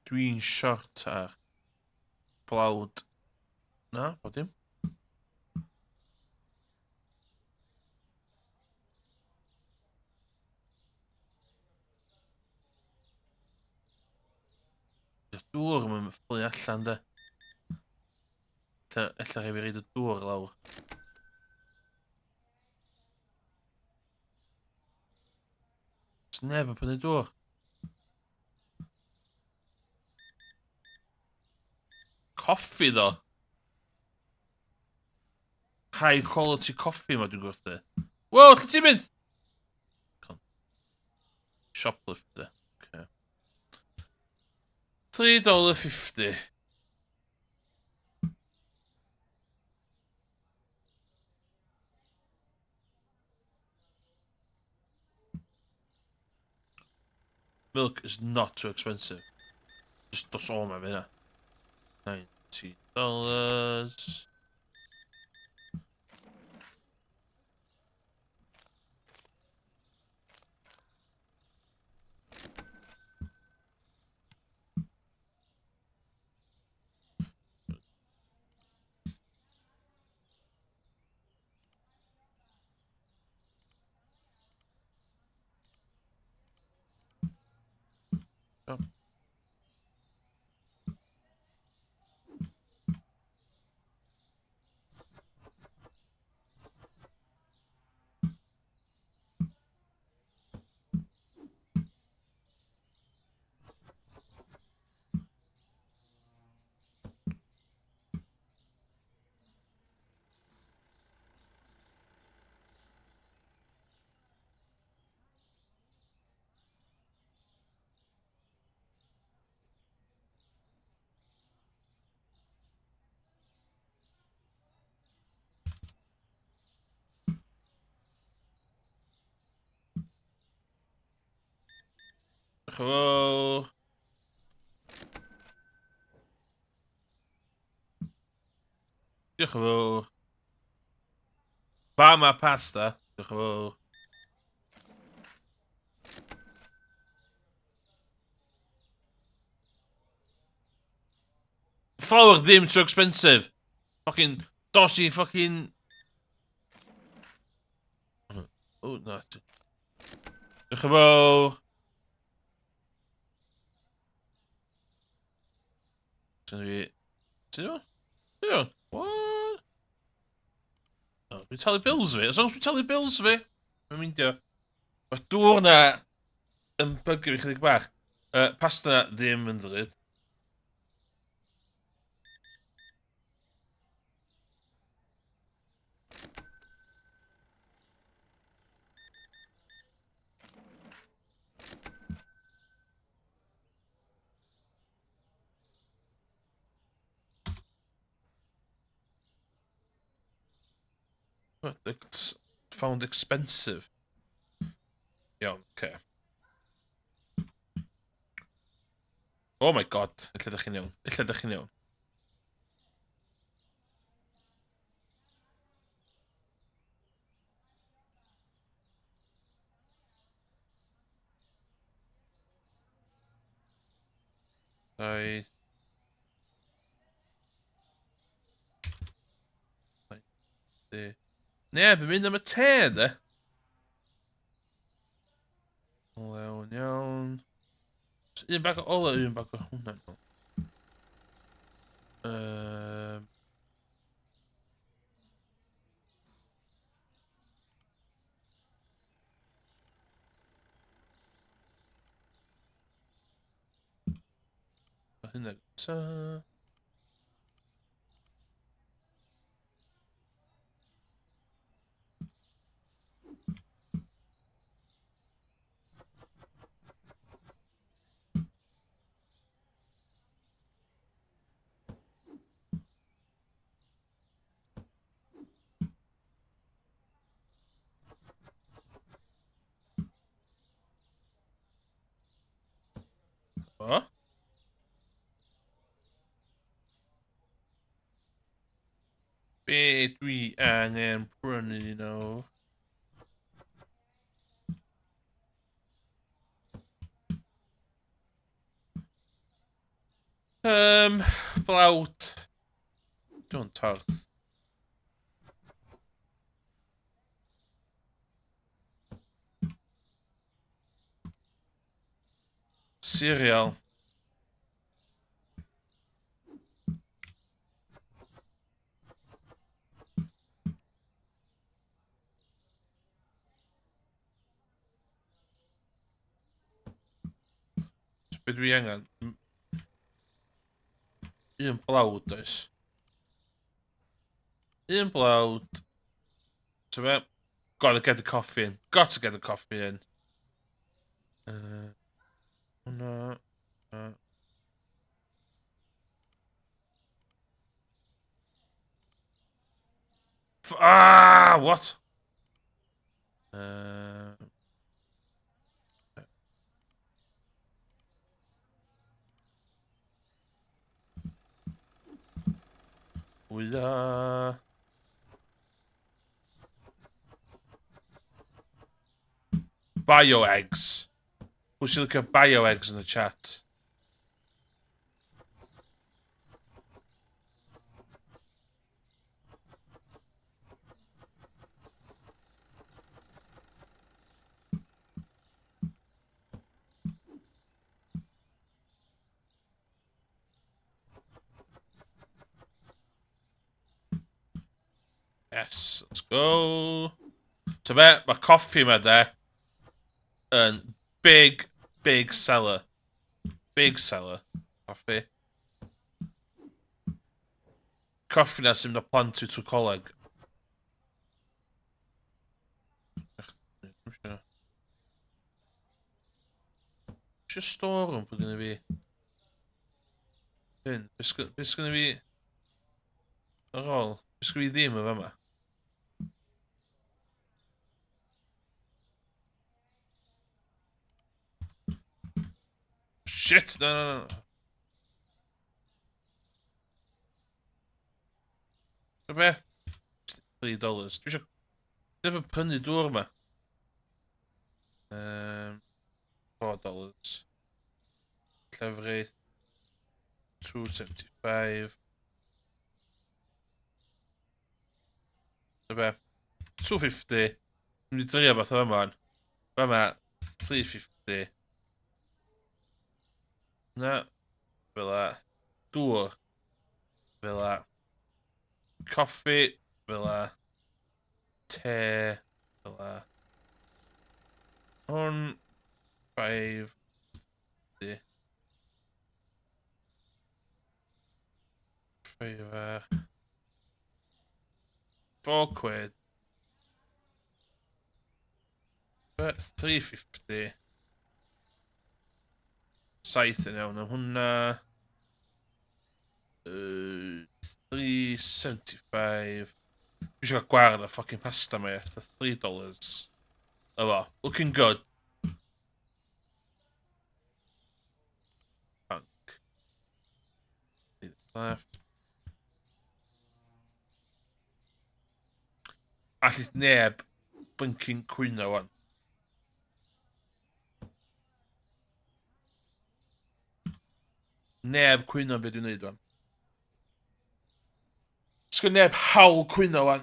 dwi'n short ar? Blawd. Na, bod dim. Y dŵr yn fflu allan, de. Ella, ella rhaid fi reid y dŵr lawr. Os neb yn prynu dŵr. Coffi ddo. High quality coffee ma dwi'n gwerthu. Wow, lle ti'n mynd? Shoplifter. Okay. $3.50. Milk is not too expensive. Just dos o ma fe hynna. $90. Oh. Diolch yn fawr. Diolch yn fawr. Bama pasta. Diolch yn fawr. Flour ddim too expensive. Fucking dos i fucking... Oh, na. Diolch yn fawr. Sy'n fi... Ti'n iawn? Ti'n iawn? What? Oh, dwi'n talu bills fi. As long as dwi'n talu bills fi. Mae'n meindio. Mae'r dŵr na yn bygio fi chydig bach. Pasta na ddim yn ddrud. Products found expensive. Iawn, oce. Okay. Oh my god, ella ydych chi'n iawn. Ella ydych chi'n iawn. Saith. Neb yn mynd am y te, de. Olew yn iawn. Un bag o olew, un bag o hwnna. Um, hynna gynta. O? Be dwi angen prynu nawr? Blawd. Dwi'n torth. Cereal. Be dwi angen? Un blawd, oes. Un blawd. So be? Gotta get the coffee in. Got to get the coffee in. Hwnna. Ah, what? Wya. Bio eggs. Pwy sy'n licio bio eggs yn y chat? Yes, let's go. So be, mae coffi yma de yn big, big seller. Big seller. Coffi. Coffi na sy'n mynd â plant i trwy coleg. Eisiau storeroom bod gen i fi. Hyn, beth sgynna fi ar ôl? Beth sgynna fi ddim yn fama? Shit, no, no, no. Be? $3. Dwi eisiau... Ddim yn prynu dŵr yma. $4. Llefrith. 2.75. Be? 2.50. Dwi'n mynd i drio beth o yma. Fama, 3.50. Na. Fel la. Dŵr. Fel la. Coffi. Fel la. Te. Fel la. Hwn. 5. 50. Fiver. £4. 3.50. 7 yn iawn am hwnna. 3.75. Dwi eisiau cael gwared ar fucking pasta ma, ie. $3. Efo. Looking good. Bank. Left. Allith neb blinking cwyno wan. Neb cwyno am beth dwi'n neud wan. Sgyn neb hawl cwyno wan.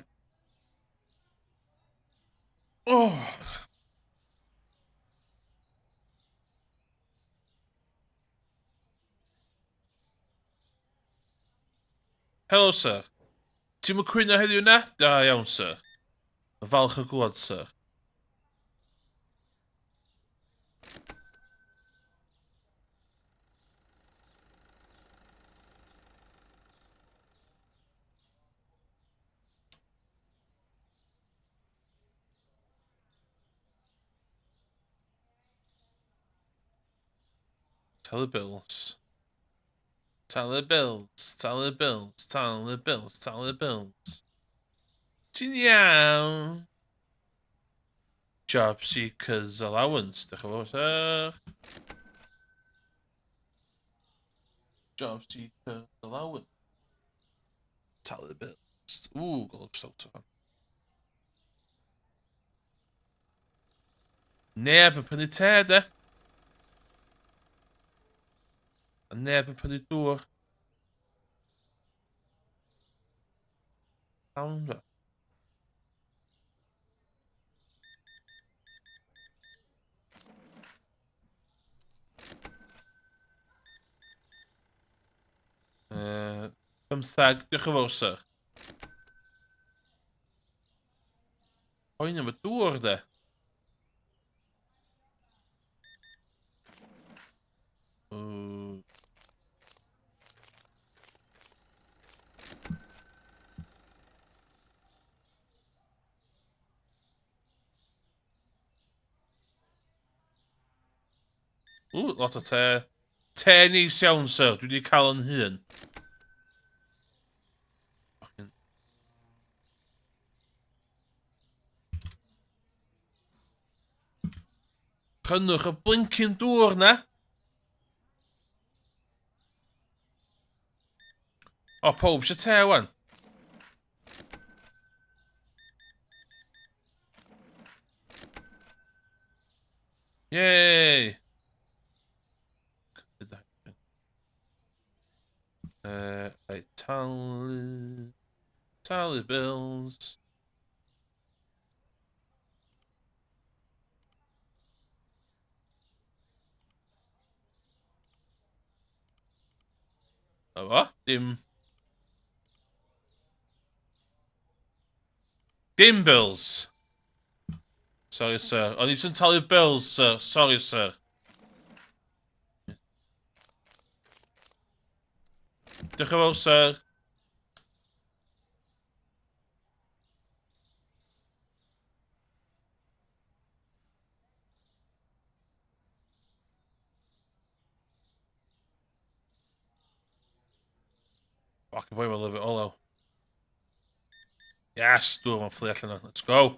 Oh. Hello, sir. Ti'n mynd cwyno heddiw na? Da iawn, sir. Falch o glwad, sir. Tell the bills. Talu bills, talu bills, talu bills, talu bills. Ti'n iawn? Job seekers allowance, diolch yn fawr, sir. Job seekers allowance. Talu bills. Ww, golwg stout o. Neb yn prynu te, de. A neb yn prynu dŵr. Iawn, de. 15, diolch yn fawr, sir. Poeni am y dŵr, de. Ooh. Ww, lot o te. Te neis iawn, sir. Dwi wedi cael yn hun. Fucking... Prynwch y blincyn dŵr na. O, pob eisiau te wan. Yay! Rhaid talu... Talu bills. Na fo, dim... Dim bills! Sorry, sir. O'n i jyst yn talu bills, sir. Sorry, sir. Diolch yn fawr, sir. Fucking boy, I love it all out. Yes, dŵr mae'n fflu allan o. Let's go.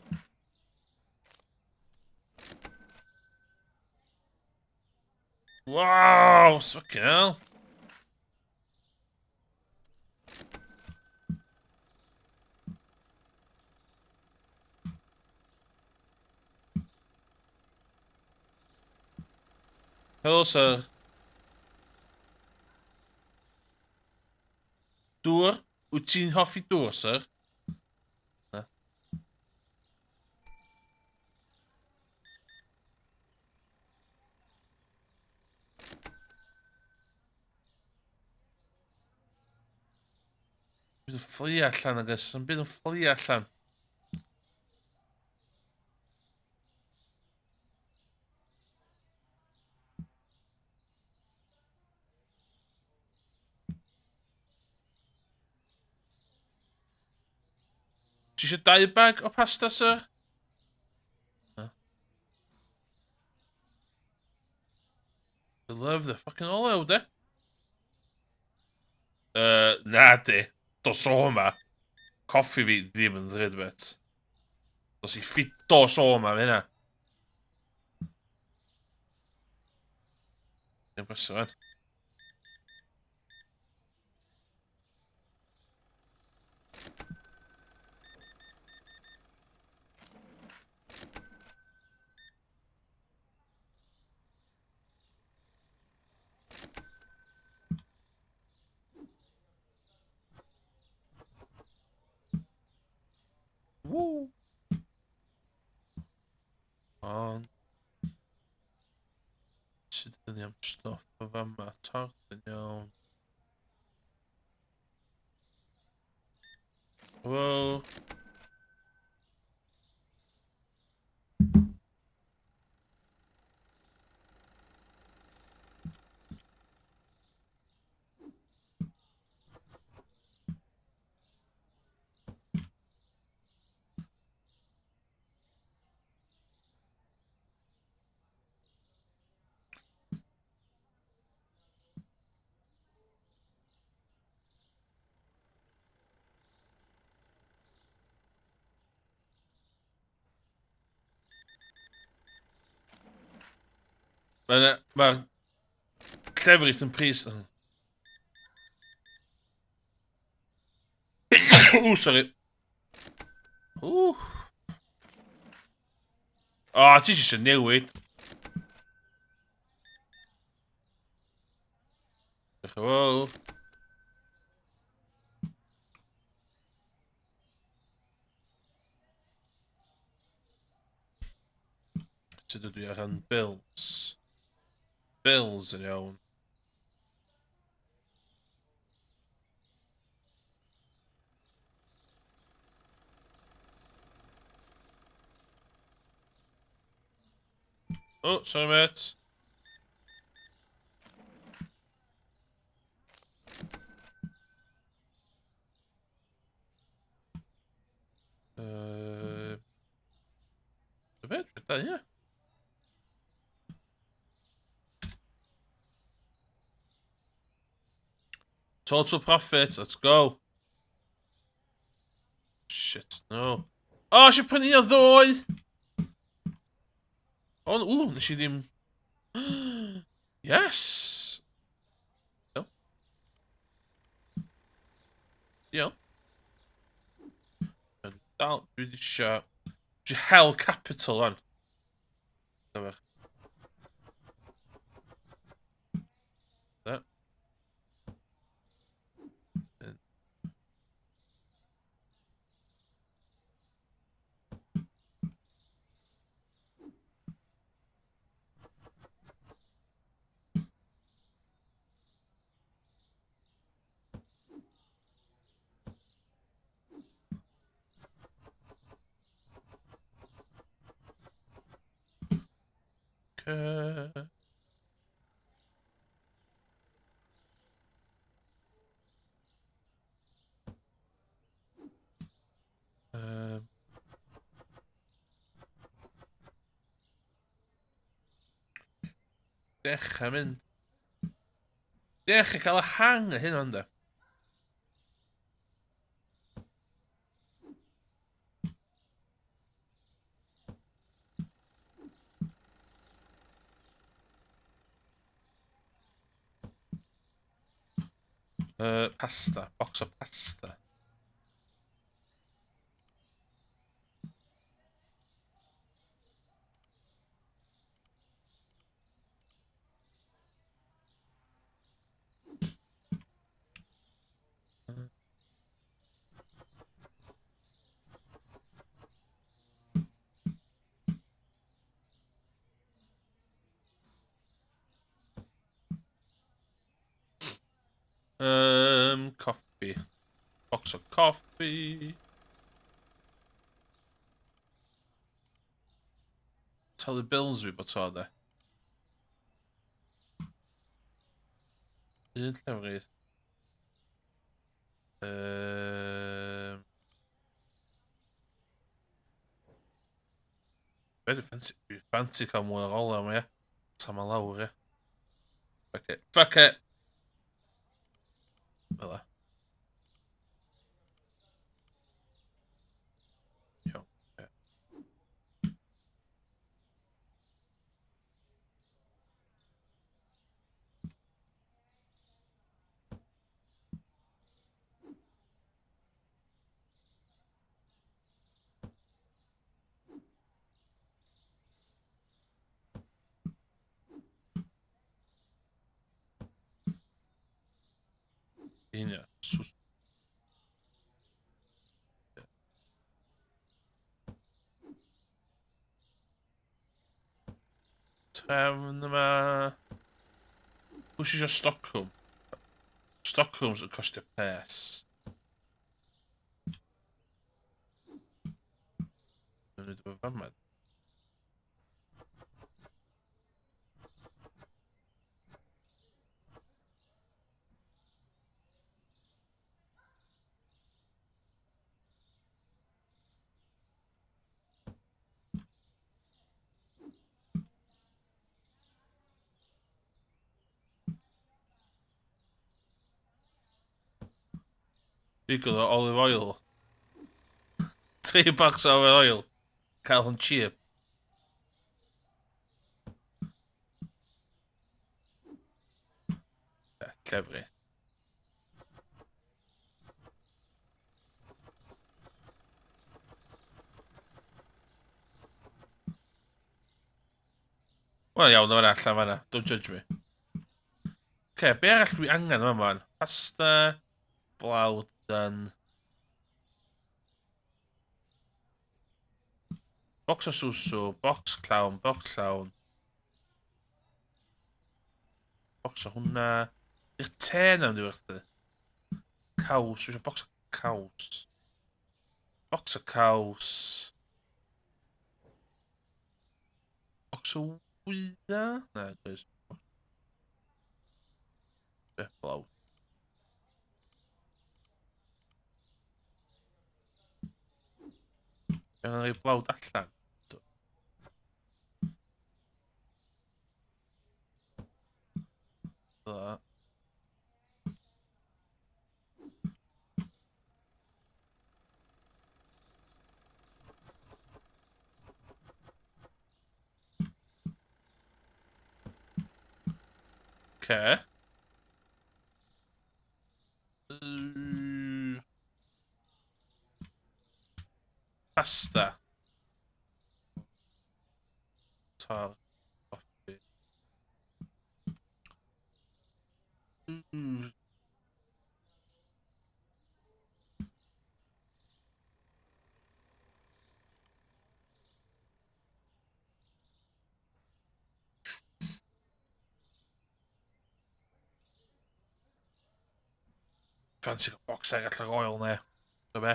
Wow, fucking hell. Hello, sir. Dŵr? Wyt ti'n hoffi dŵr, sir? Na. Bydd yn fflu allan, agos. Yn bydd yn fflu allan. Ti eisiau dau bag o pasta, sir? No. I love the fucking olew, de. Na di. Dos o yma. Coffi fi ddim yn ddrud, bet. Dos i ffit dos o yma, fe hynna. Ddim brysur, man. Woo! Ond... Sut ydyn ni am stwff o fama? Torth yn iawn. Hello? Mae'r ma llefrith yn pris... Ww, sorry. Ww. O, oh, ti eisiau newid. Diolch yn fawr. Sut ydw i ar ran bills? Bills yn iawn. Oh, sorry mate. Be? Da, ie. Total profit, let's go. Shit, no. Oh, eisiau prynu o ddoe! O, ww, nes i ddim... Yes! Iawn. Iawn. Dal, dwi eisiau... Dwi hell capital o'n. Dyma. Okay. Dechrau mynd. Dechrau cael y hang o hyn ond e. Pasta. Box o pasta. Coffee. Box of coffee. Talu bills fi bod to, de. Un llefrith. Be dwi'n ffansi? Dwi'n ffansi cael mwy o rolau yma, ie. Ta ma lawr, ie. Fuck it. Fuck it! Fel Iawn. Okay. Yna, sus. Trefn yma. Pwy sy'n eisiau Stockholm? Stockholm's yn costio pres. Dwi'n mynd efo fama. Digon o olive oil. 3 box o olive oil. Cael hwn cheap. Llefrith. Wel iawn, o'n allan fanna. Don't judge me. Oce, be arall dwi angen yma man? Pasta, blawd, done. Box o susu, box llawn, box llawn. Box o hwnna. I'r te na mynd i werthu. Caws, dwi eisiau box o caws. Box o caws. Box o wya? Na, does. Be, blawd. Dwi'n rhoi blawd allan. Dda. Okay. Pasta. Tar. Coffee. Fancy gael box arall ar oil ne. Do be?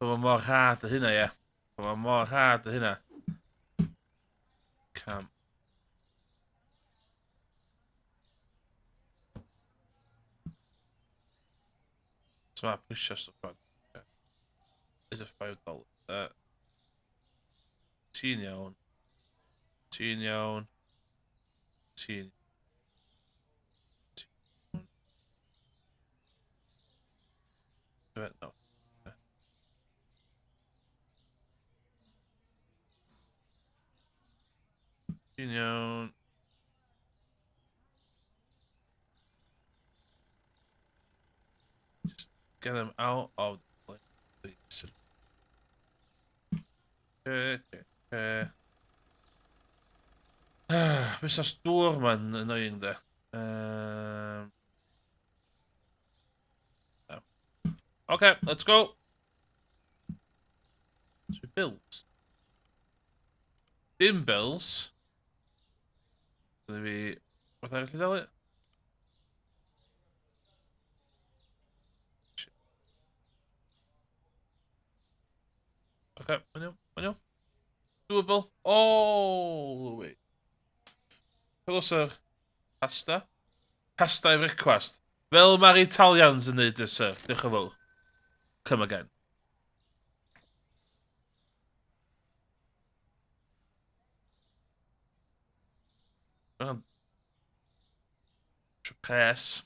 Mae mor rhad y hynna, ie. Mae mor rhad y hynna. Cam. So mae prisio stwff fan. Is a $5. Ti'n iawn. Ti'n iawn. Ti'n... Ti'n... No. Ti'n iawn. Just get them out of the place. Okay. Busnes dŵr ma'n annoying de. No. Okay, let's go. So bills. Dim bills. Dwi fi... Beth arall i dalu? Okay, mae'n iawn, mae'n iawn. Doable all the way. Hello, sir. Pasta. Pasta i frecwast. Fel mae'r Italians yn neud, sir. Diolch yn fawr. Come again. Pres.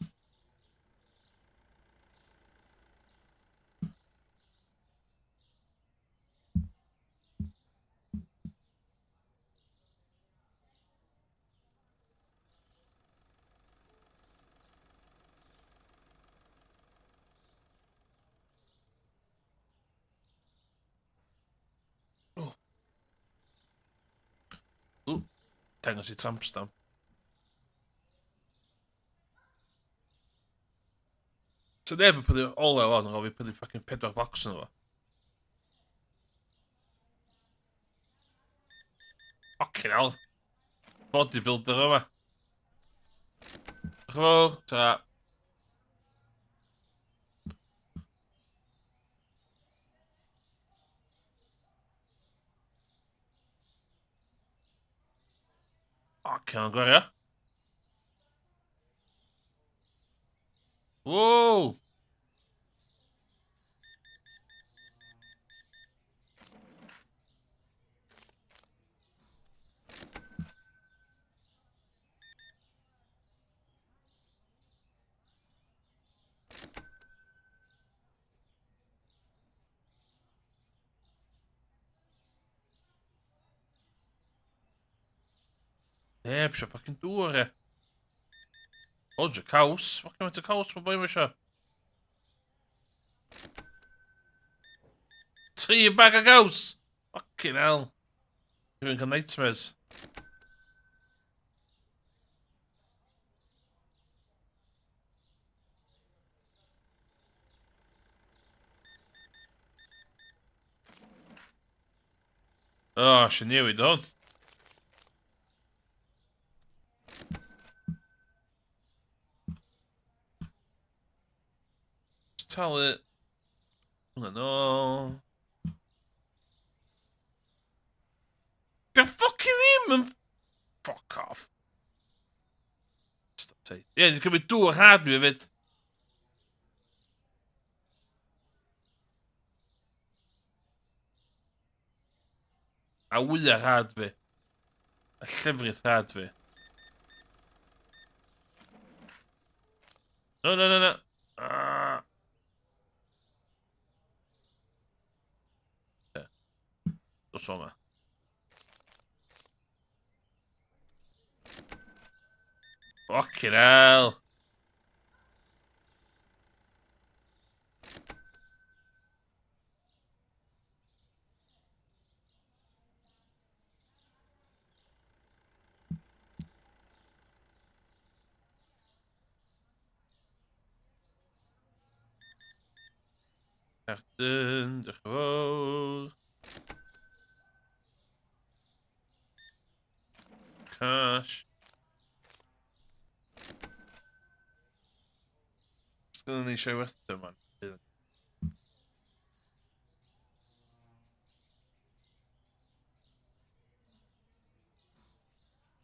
Oh. Ooh, dangos i tramp stamp. So neb yn prynu olew on, ar ôl fi prynu fucking pedwar box yn fo. Fucking hell. Bodybuilder yma. Diolch yn fawr. Ta. Fucking hell, gwario. Whoa! Neb eisiau fucking dŵr e. Roger, caws. Fucking faint o caws mae boi eisiau. 3 bag o gaws! Fucking hell. Dwi'n cael nightmares. O, oh, eisiau newid hwn. Just talu hwnna nôl. The fucking ddim yn... Fuck off. Ie, yeah, ni'n cymryd dŵr rhad mi hefyd. A wyau rhad fi. A llefrith rhad fi. No, no, no, no. Ah. Dos o yma. Fucking hell. Cerdyn, diolch yn fawr. Cash. Sgynnon ni eisiau werthu yma.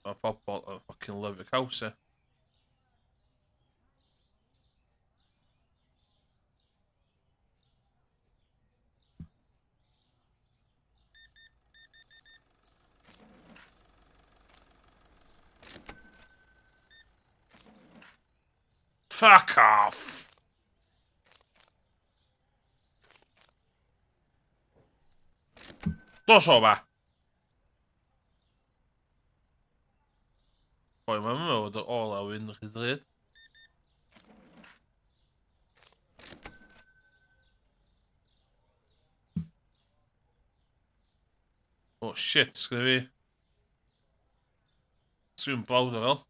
Mae pobl yn fucking lyfio caws e. Fuck off! Dos o fa! Boi, mae'n meddwl bod o ola wyn rhy ddrud. Oh shit, sgynna fi. Sgynna fi'n blawd ar ôl.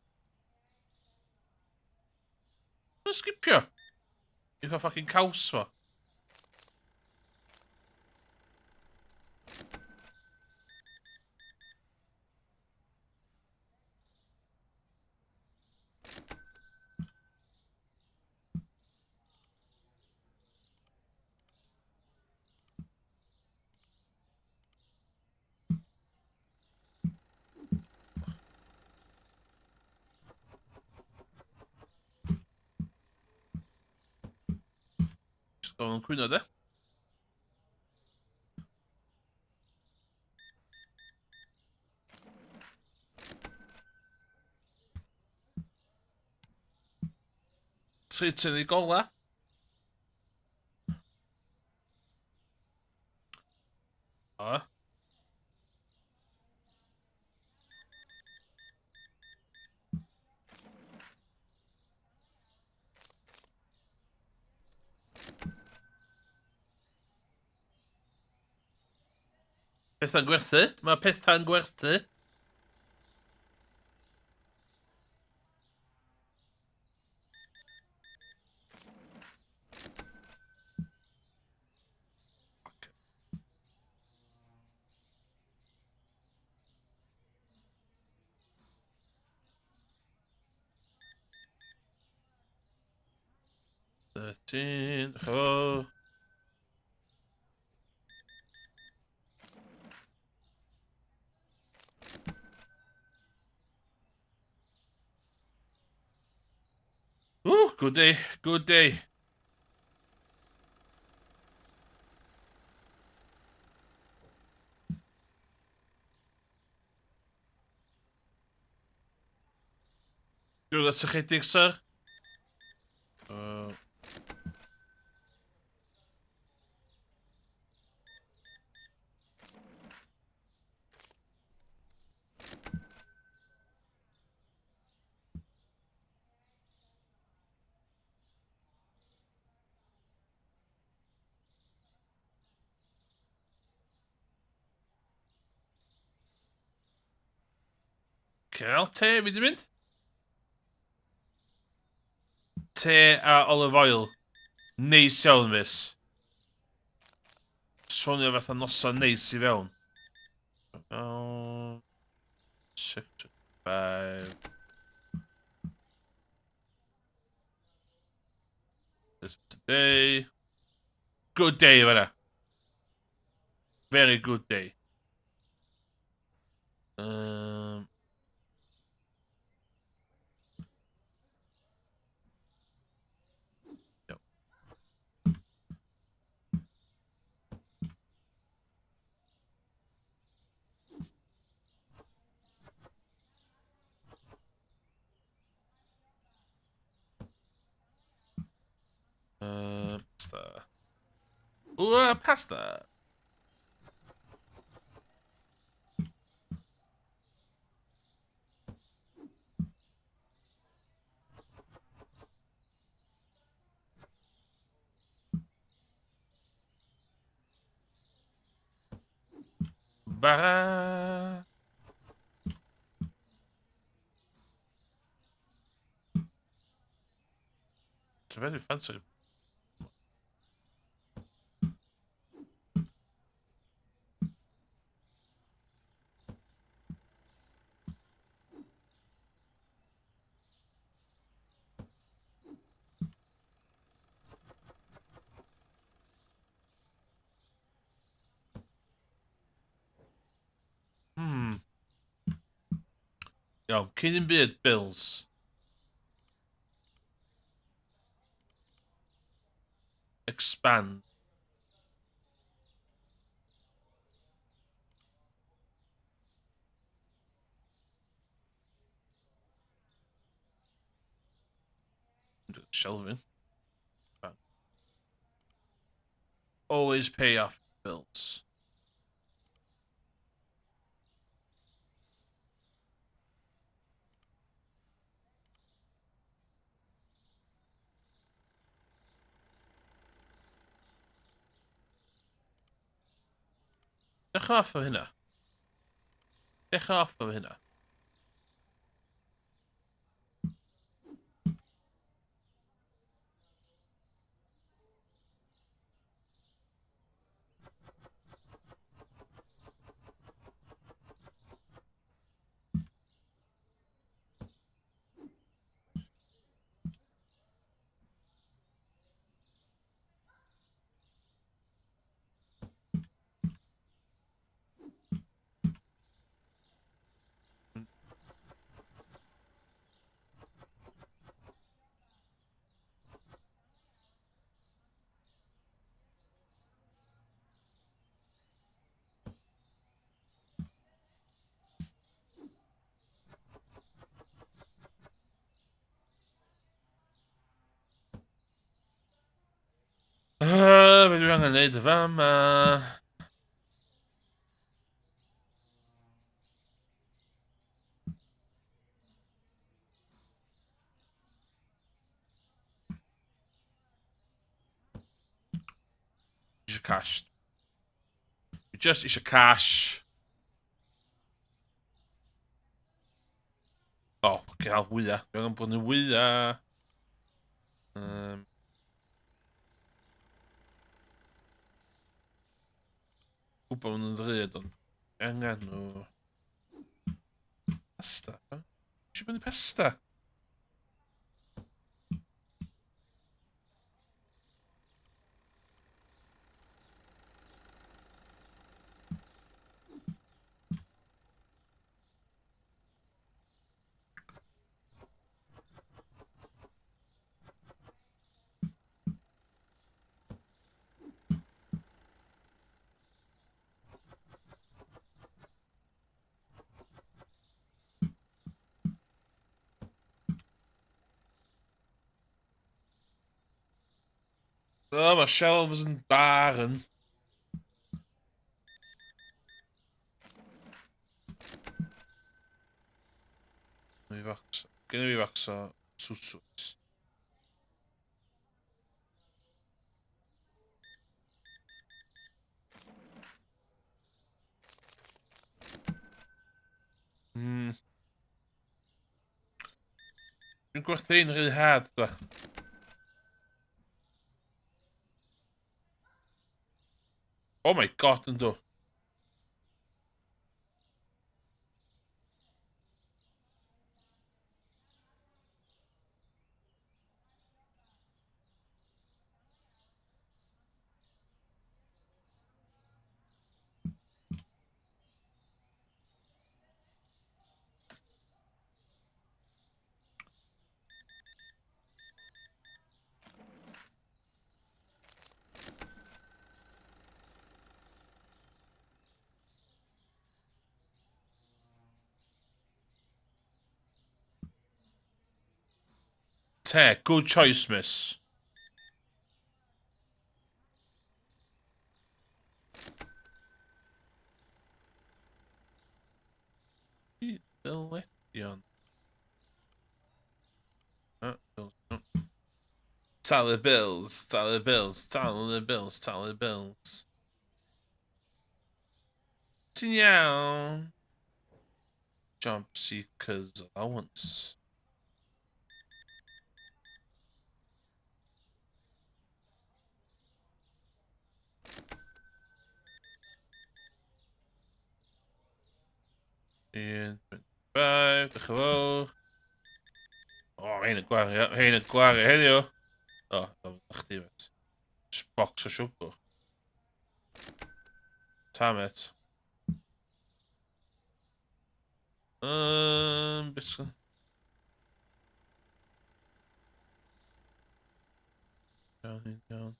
Mae'n sgipio. Eitha fucking caws fo. Just gofyn cwyno de. Sut sy'n ei gola? O. Pethau'n gwerthu. Mae pethau'n gwerthu. 13, oh. Ooh, good day, good day. Dwi'n ychydig, sir. Cael te, fi di mynd? Te a olive oil. Neis iawn, miss. Swnio fatha noson neis i fewn. Oh, 6, 5. Today. Good day, fanna. Very good day. Pasta. Ooh, pasta. Bara. Ti'n beth dwi'n ffansi? Iawn, cyn un byd, bills. Expand. Shelving. Always pay off bills. Dech off o hynna. Dech off o hynna. Be dwi angen neud y fama? Eisiau cash. Dwi just eisiau cash. O, oh, gael wyau. Dwi angen bod yn wyau. Gwybod maen nhw'n ddrud, ond angen nhw. Pasta? Eisiau brynu pasta? O, mae shelves yn bar yn. Fi box. Gen i fi box o swtws. Dwi'n gwerthu un rhy hard, da. Oh my god, ynddo. Te, good choice, miss. Dyledion. Talu bills, talu bills, talu bills, talu bills. Ti'n iawn? Job seekers allowance. Un, 25, diolch yn fawr. O, hein yn gwario, hein yn gwario heddiw. O, oh, chdi, met. Just box o siwgr. Ta, met. Beth sy'n... Iawn, iawn.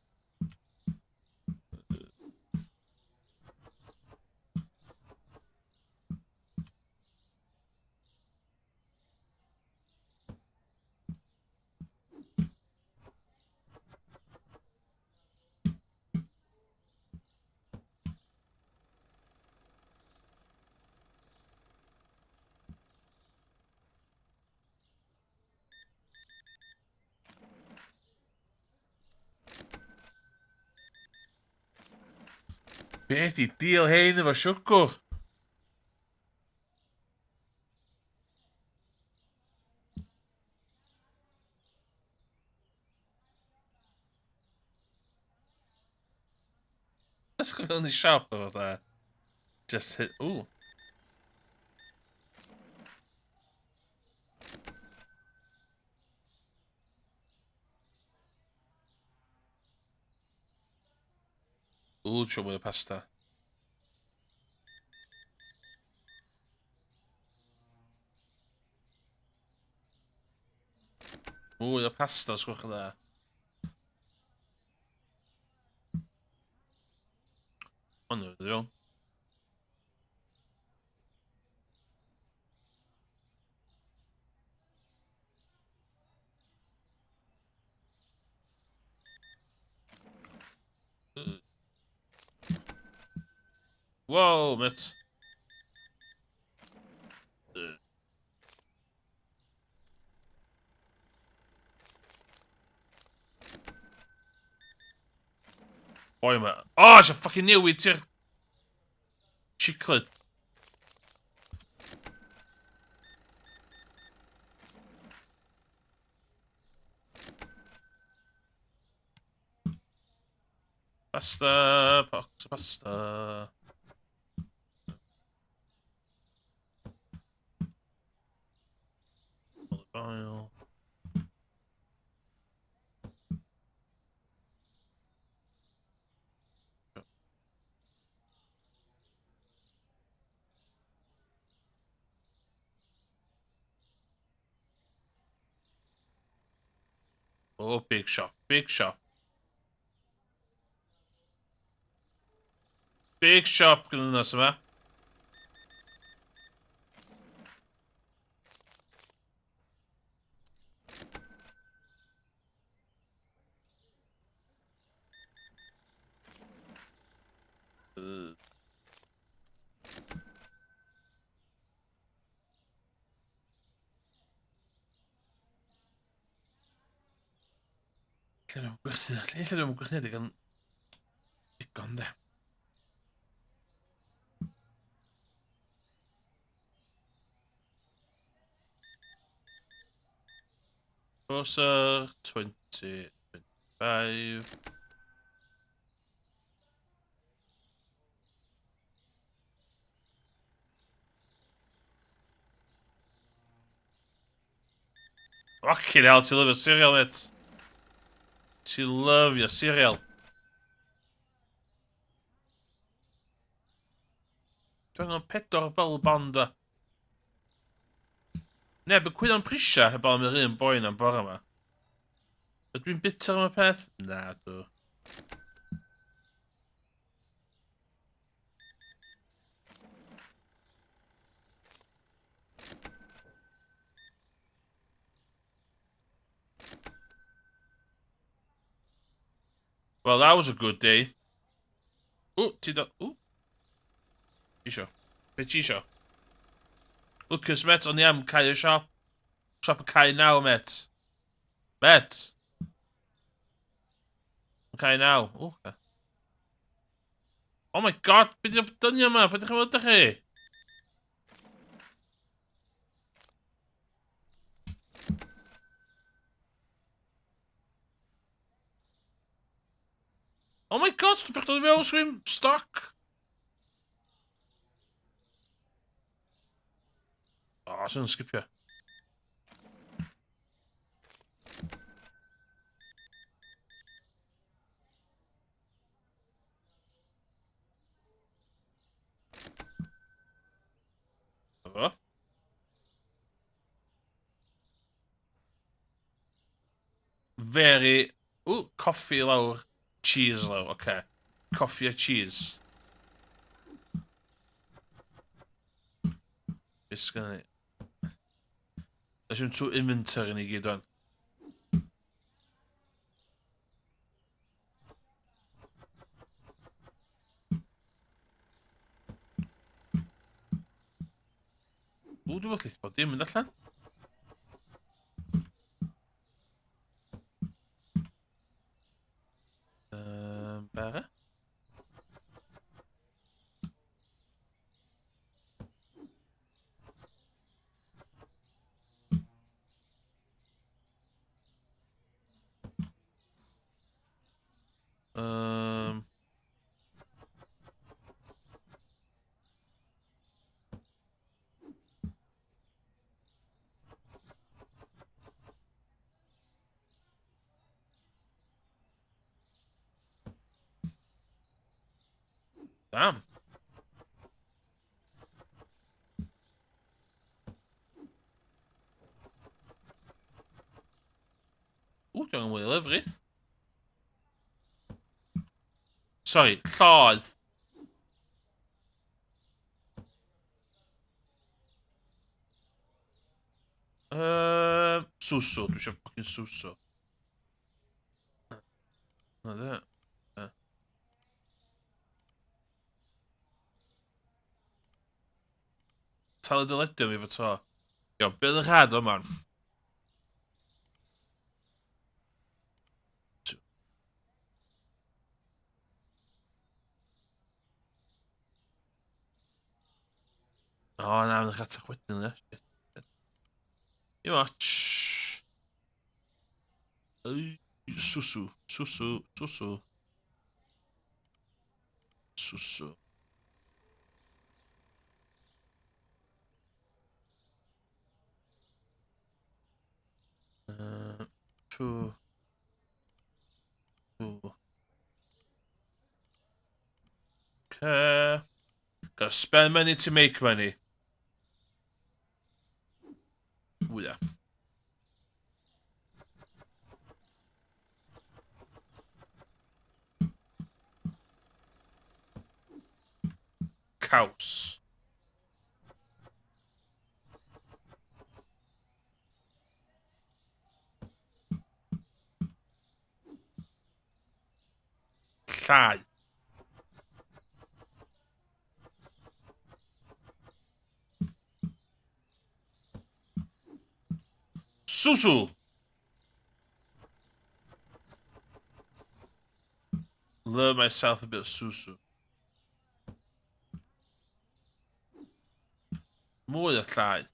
Beth i deal hein efo siwgr? Let's go fewn i siop a fatha... Just hit... Ooh. Ooh, trio mwy o pasta. Mwy o pasta, os gwelwch yn dda. Ond nhw'n iawn. Whoa, mate. Boi yma. O, oh, eisiau ffucking newid ti'r... Chiclid. Pasta, box o pasta. Olive oil. Oh, big shop, big shop. Big shop gyda nos yma. Lle dwi'n gwerthu? Lle lle dwi'n gwerthu digon... Digon, de. Closer, 20, 25. Fucking hell, ti'n lyfio cereal, mate. Ti'n lyfio cereal. Dwi'n angen pedwar bel bond da. Neb yn cwyno'n prisiau heb am yr un boi na'n bore yma. Ydw i'n bitter am y peth? Na, dw. Well, that was a good day. Ww, ti do... Ww. Ti isio? Be ti isio? Lucas, met, o'n i am cau y siop. Siop y cau naw, met. Met! Yn cau naw. Ww, okay. Oh my god, beth yw'r dynion yma? Beth ydych chi'n meddwl ydych chi? Oh my god, stwp dod i fewn, sgwyn stoc. O, oh, sy'n sgipio. Fo. Very... Ww, coffi lawr, cheese lawr, oce. Okay. Coffi a cheese. Beth sgynna ni? Nes i'n trwy inventory ni gyd o'n. Ww, dwi'n meddwl bod dim mynd allan. Bara? Damn. Ww, dwi'n angen mwy o lefrith. Sorry, lladd. Susu, dwi eisiau fucking susu. Na dde. Talu dyledion fi fo to. Iawn, be oedd y rhad o man? O, na, mae'n rhatach wedyn, ie. Shit, shit. Dim ots. Ei, Susu, susu, susu. Susu. Two. Two. Okay. Gotta spend money to make money. Wyda. Caws. Llai. Susu! Love myself a bit of susu. Mwy o llai.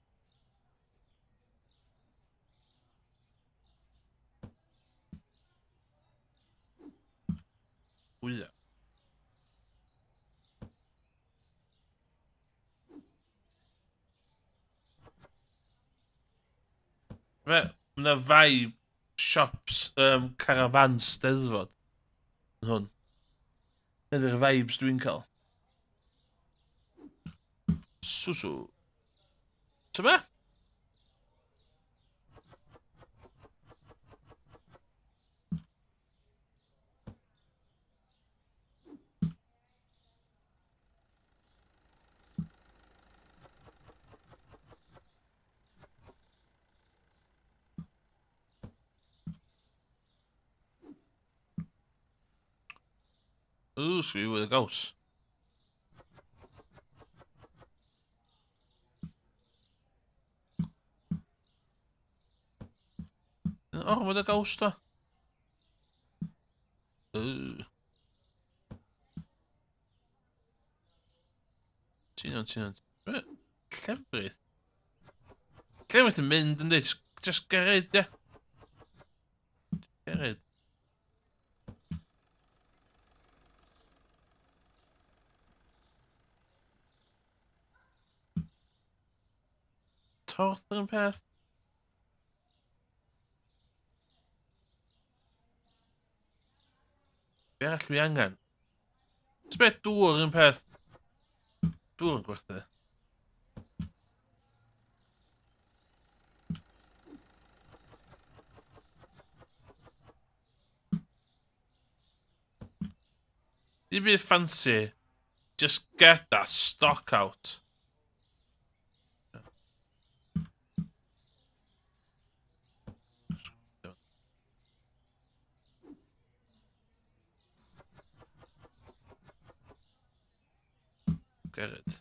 Wyau. Fe, mae yna vibe shops caravan steddfod yn hwn. Ydy'r vibes dwi'n cael. Susu. Ta be? Ooh, sgwyd with a ghost. O, mae 'na gaws da. Yy. Ti'n ti'n Llefrith? Llefrith yn mynd yndi, just get it, yeah. Get it. Torth yn peth. Be arall dwi angen? Ti'n beth dŵr yn peth? Dŵr yn gwerthu. Dim byd fancy. Just get that stock out. Get it.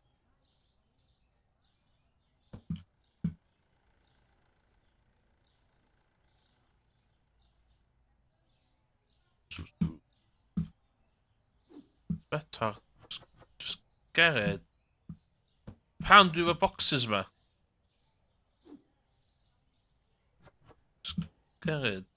Better. Just get it. Pam dwi efo boxes yma? Just get it.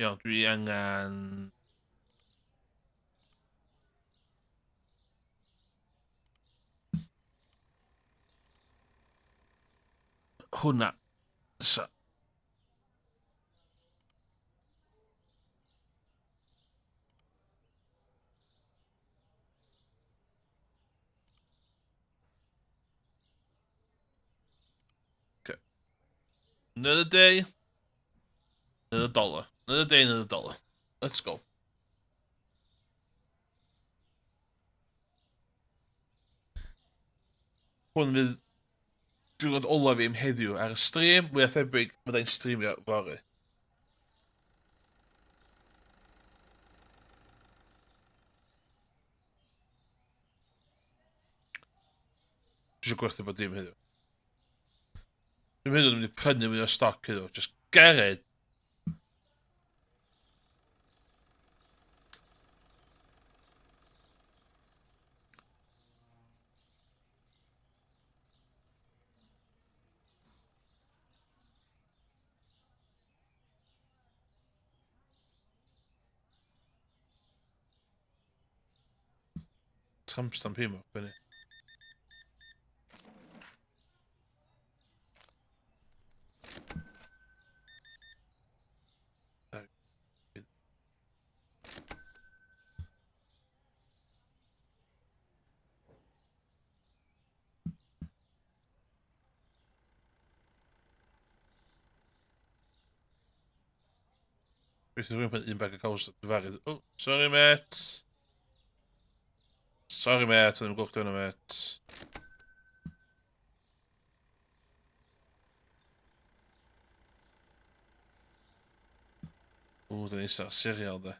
Iawn, dwi angen... Hwna. So. Okay. Another day, another dollar. Another day, another dollar. Let's go. Hwn fydd diwrnod olaf fi am heddiw ar y stream. Mwy a thebyg, fyddai'n streamio fory. Dwi eisiau gwerthu bod dim heddiw. Dwi'n meddwl mynd i prynu mwy o stoc heddiw. Just get it. Tramp stamp him up, innit? Beth yw'n rhywun un bag o caws difaru? Oh, sorry mate. Sorry mate, ddim yn gwybod chdi hwnna mate. O, dyn ni eistedd cereal de.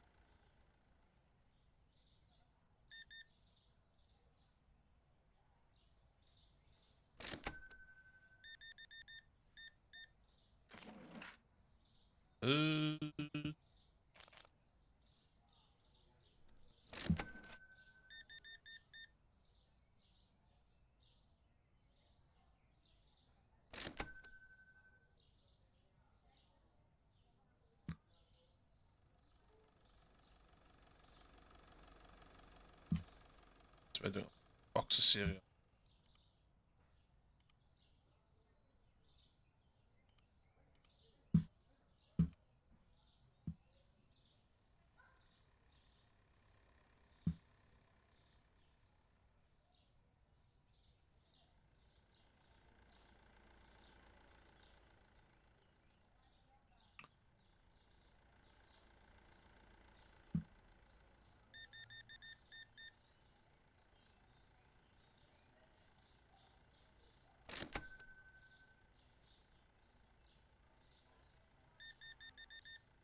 Box of cereal.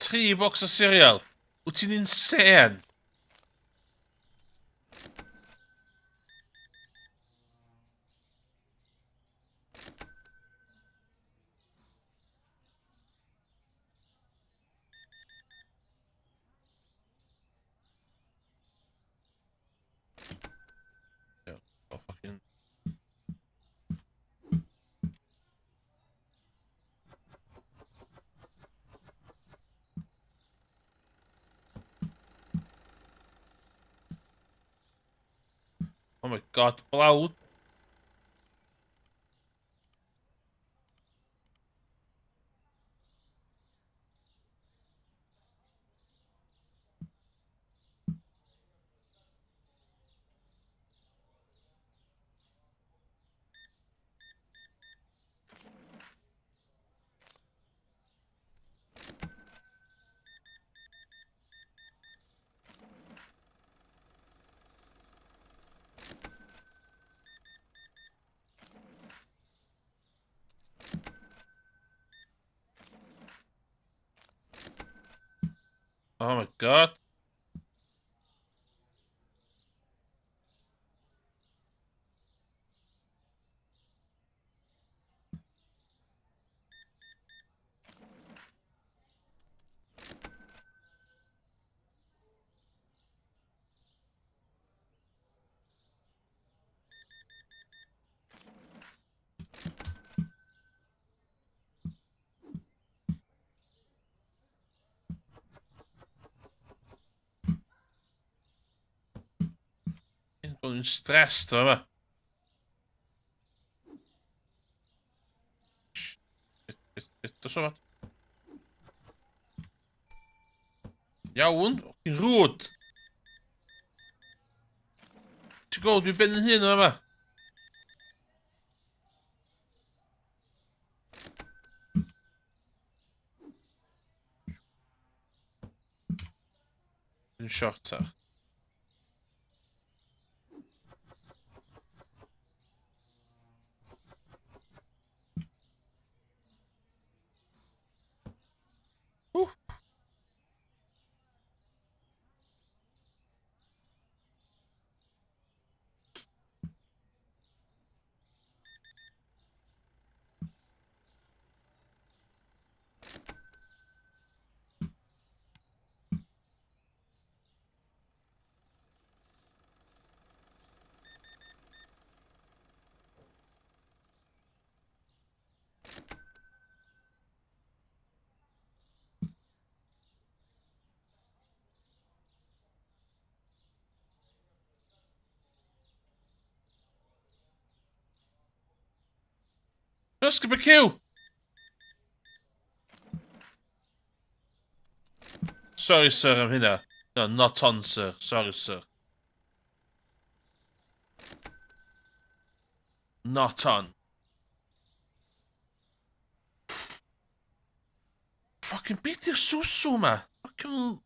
Tri box o cereal. Wyt ti'n insane? Oh, fucking... Oh my god, blawd. Oh my god. Dwi'n stressed yma. Dos o Iawn, chi'n rwd. Ti'n gweld, dwi'n ben yn hun yma. Dwi'n shortach. Ww. Skip a queue! Sorry, sir, am hynna. No, not on, sir. Sorry, sir. Not on. Fucking beth yw'r swsw yma? Fucking...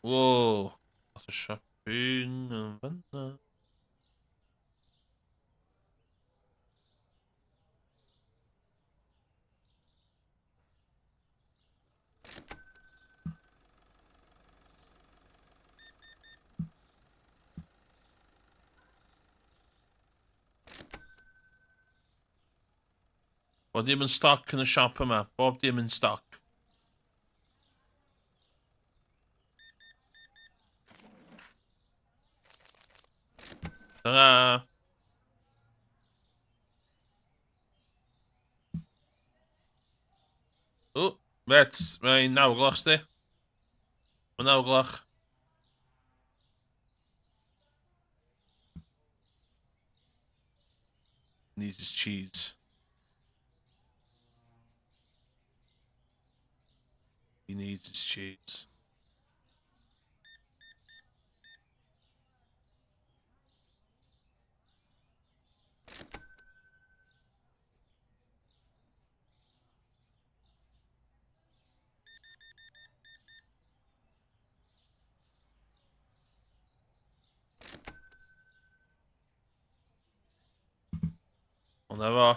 Whoa. Lot o shopping yn fanna. Bob dim yn stoc yn y siop yma. Bob dim yn stoc. Ta-ra! O, met, mae'n 9 gloch sti. Mae'n 9 gloch. Needs his cheese. He needs his cheese. na fo.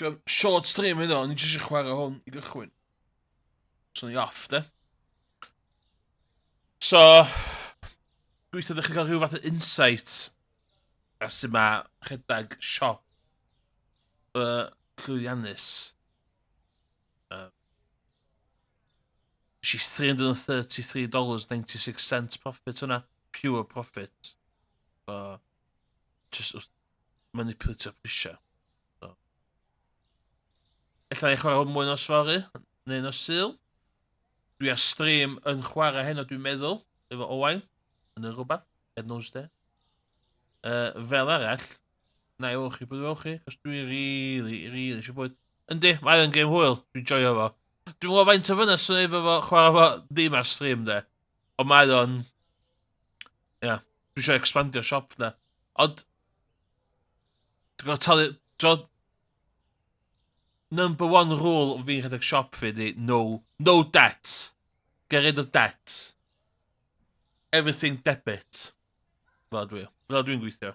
Dwi'n short stream hynno, o'n i jyst eisiau chwarae hwn i gychwyn. So ni off, de. So, gobeithio ydych chi'n cael rhyw fath o insight ar sut mae rhedeg siop llwyddiannus. She's $333.96 profit hwnna. Pure profit. So, just manipulatio prisiau. So. Ella i chwarae hwn mwy nos fory, neu nos Sul. Dwi ar stream yn chwarae heno, dwi'n meddwl, efo Owain, yn y rhywbeth, Ed knows there. Fel arall, na i weld chi bod weld chi, cos dwi'n really, really eisiau bwyd. Yndi, mae o'n game hwyl, dwi'n joio fo. Dwi'n gwybod faint o fyna sy'n efo fo chwarae fo ddim ar stream, de. Ond mae o'n... Ia, yeah, dwi eisiau expandio'r siop na. Ond... Dwi'n gwybod talu... Dwi'n Number one rule o fi'n rhedeg siop fi di no, no debt. Get rid of debt. Everything debit. Fel dwi. Fel dwi'n gweithio.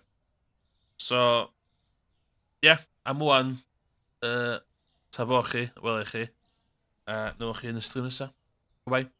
So, ie, yeah, am wan, ta bo chi, welai chi. A nôl chi yn y stream nesaf. Bye bye.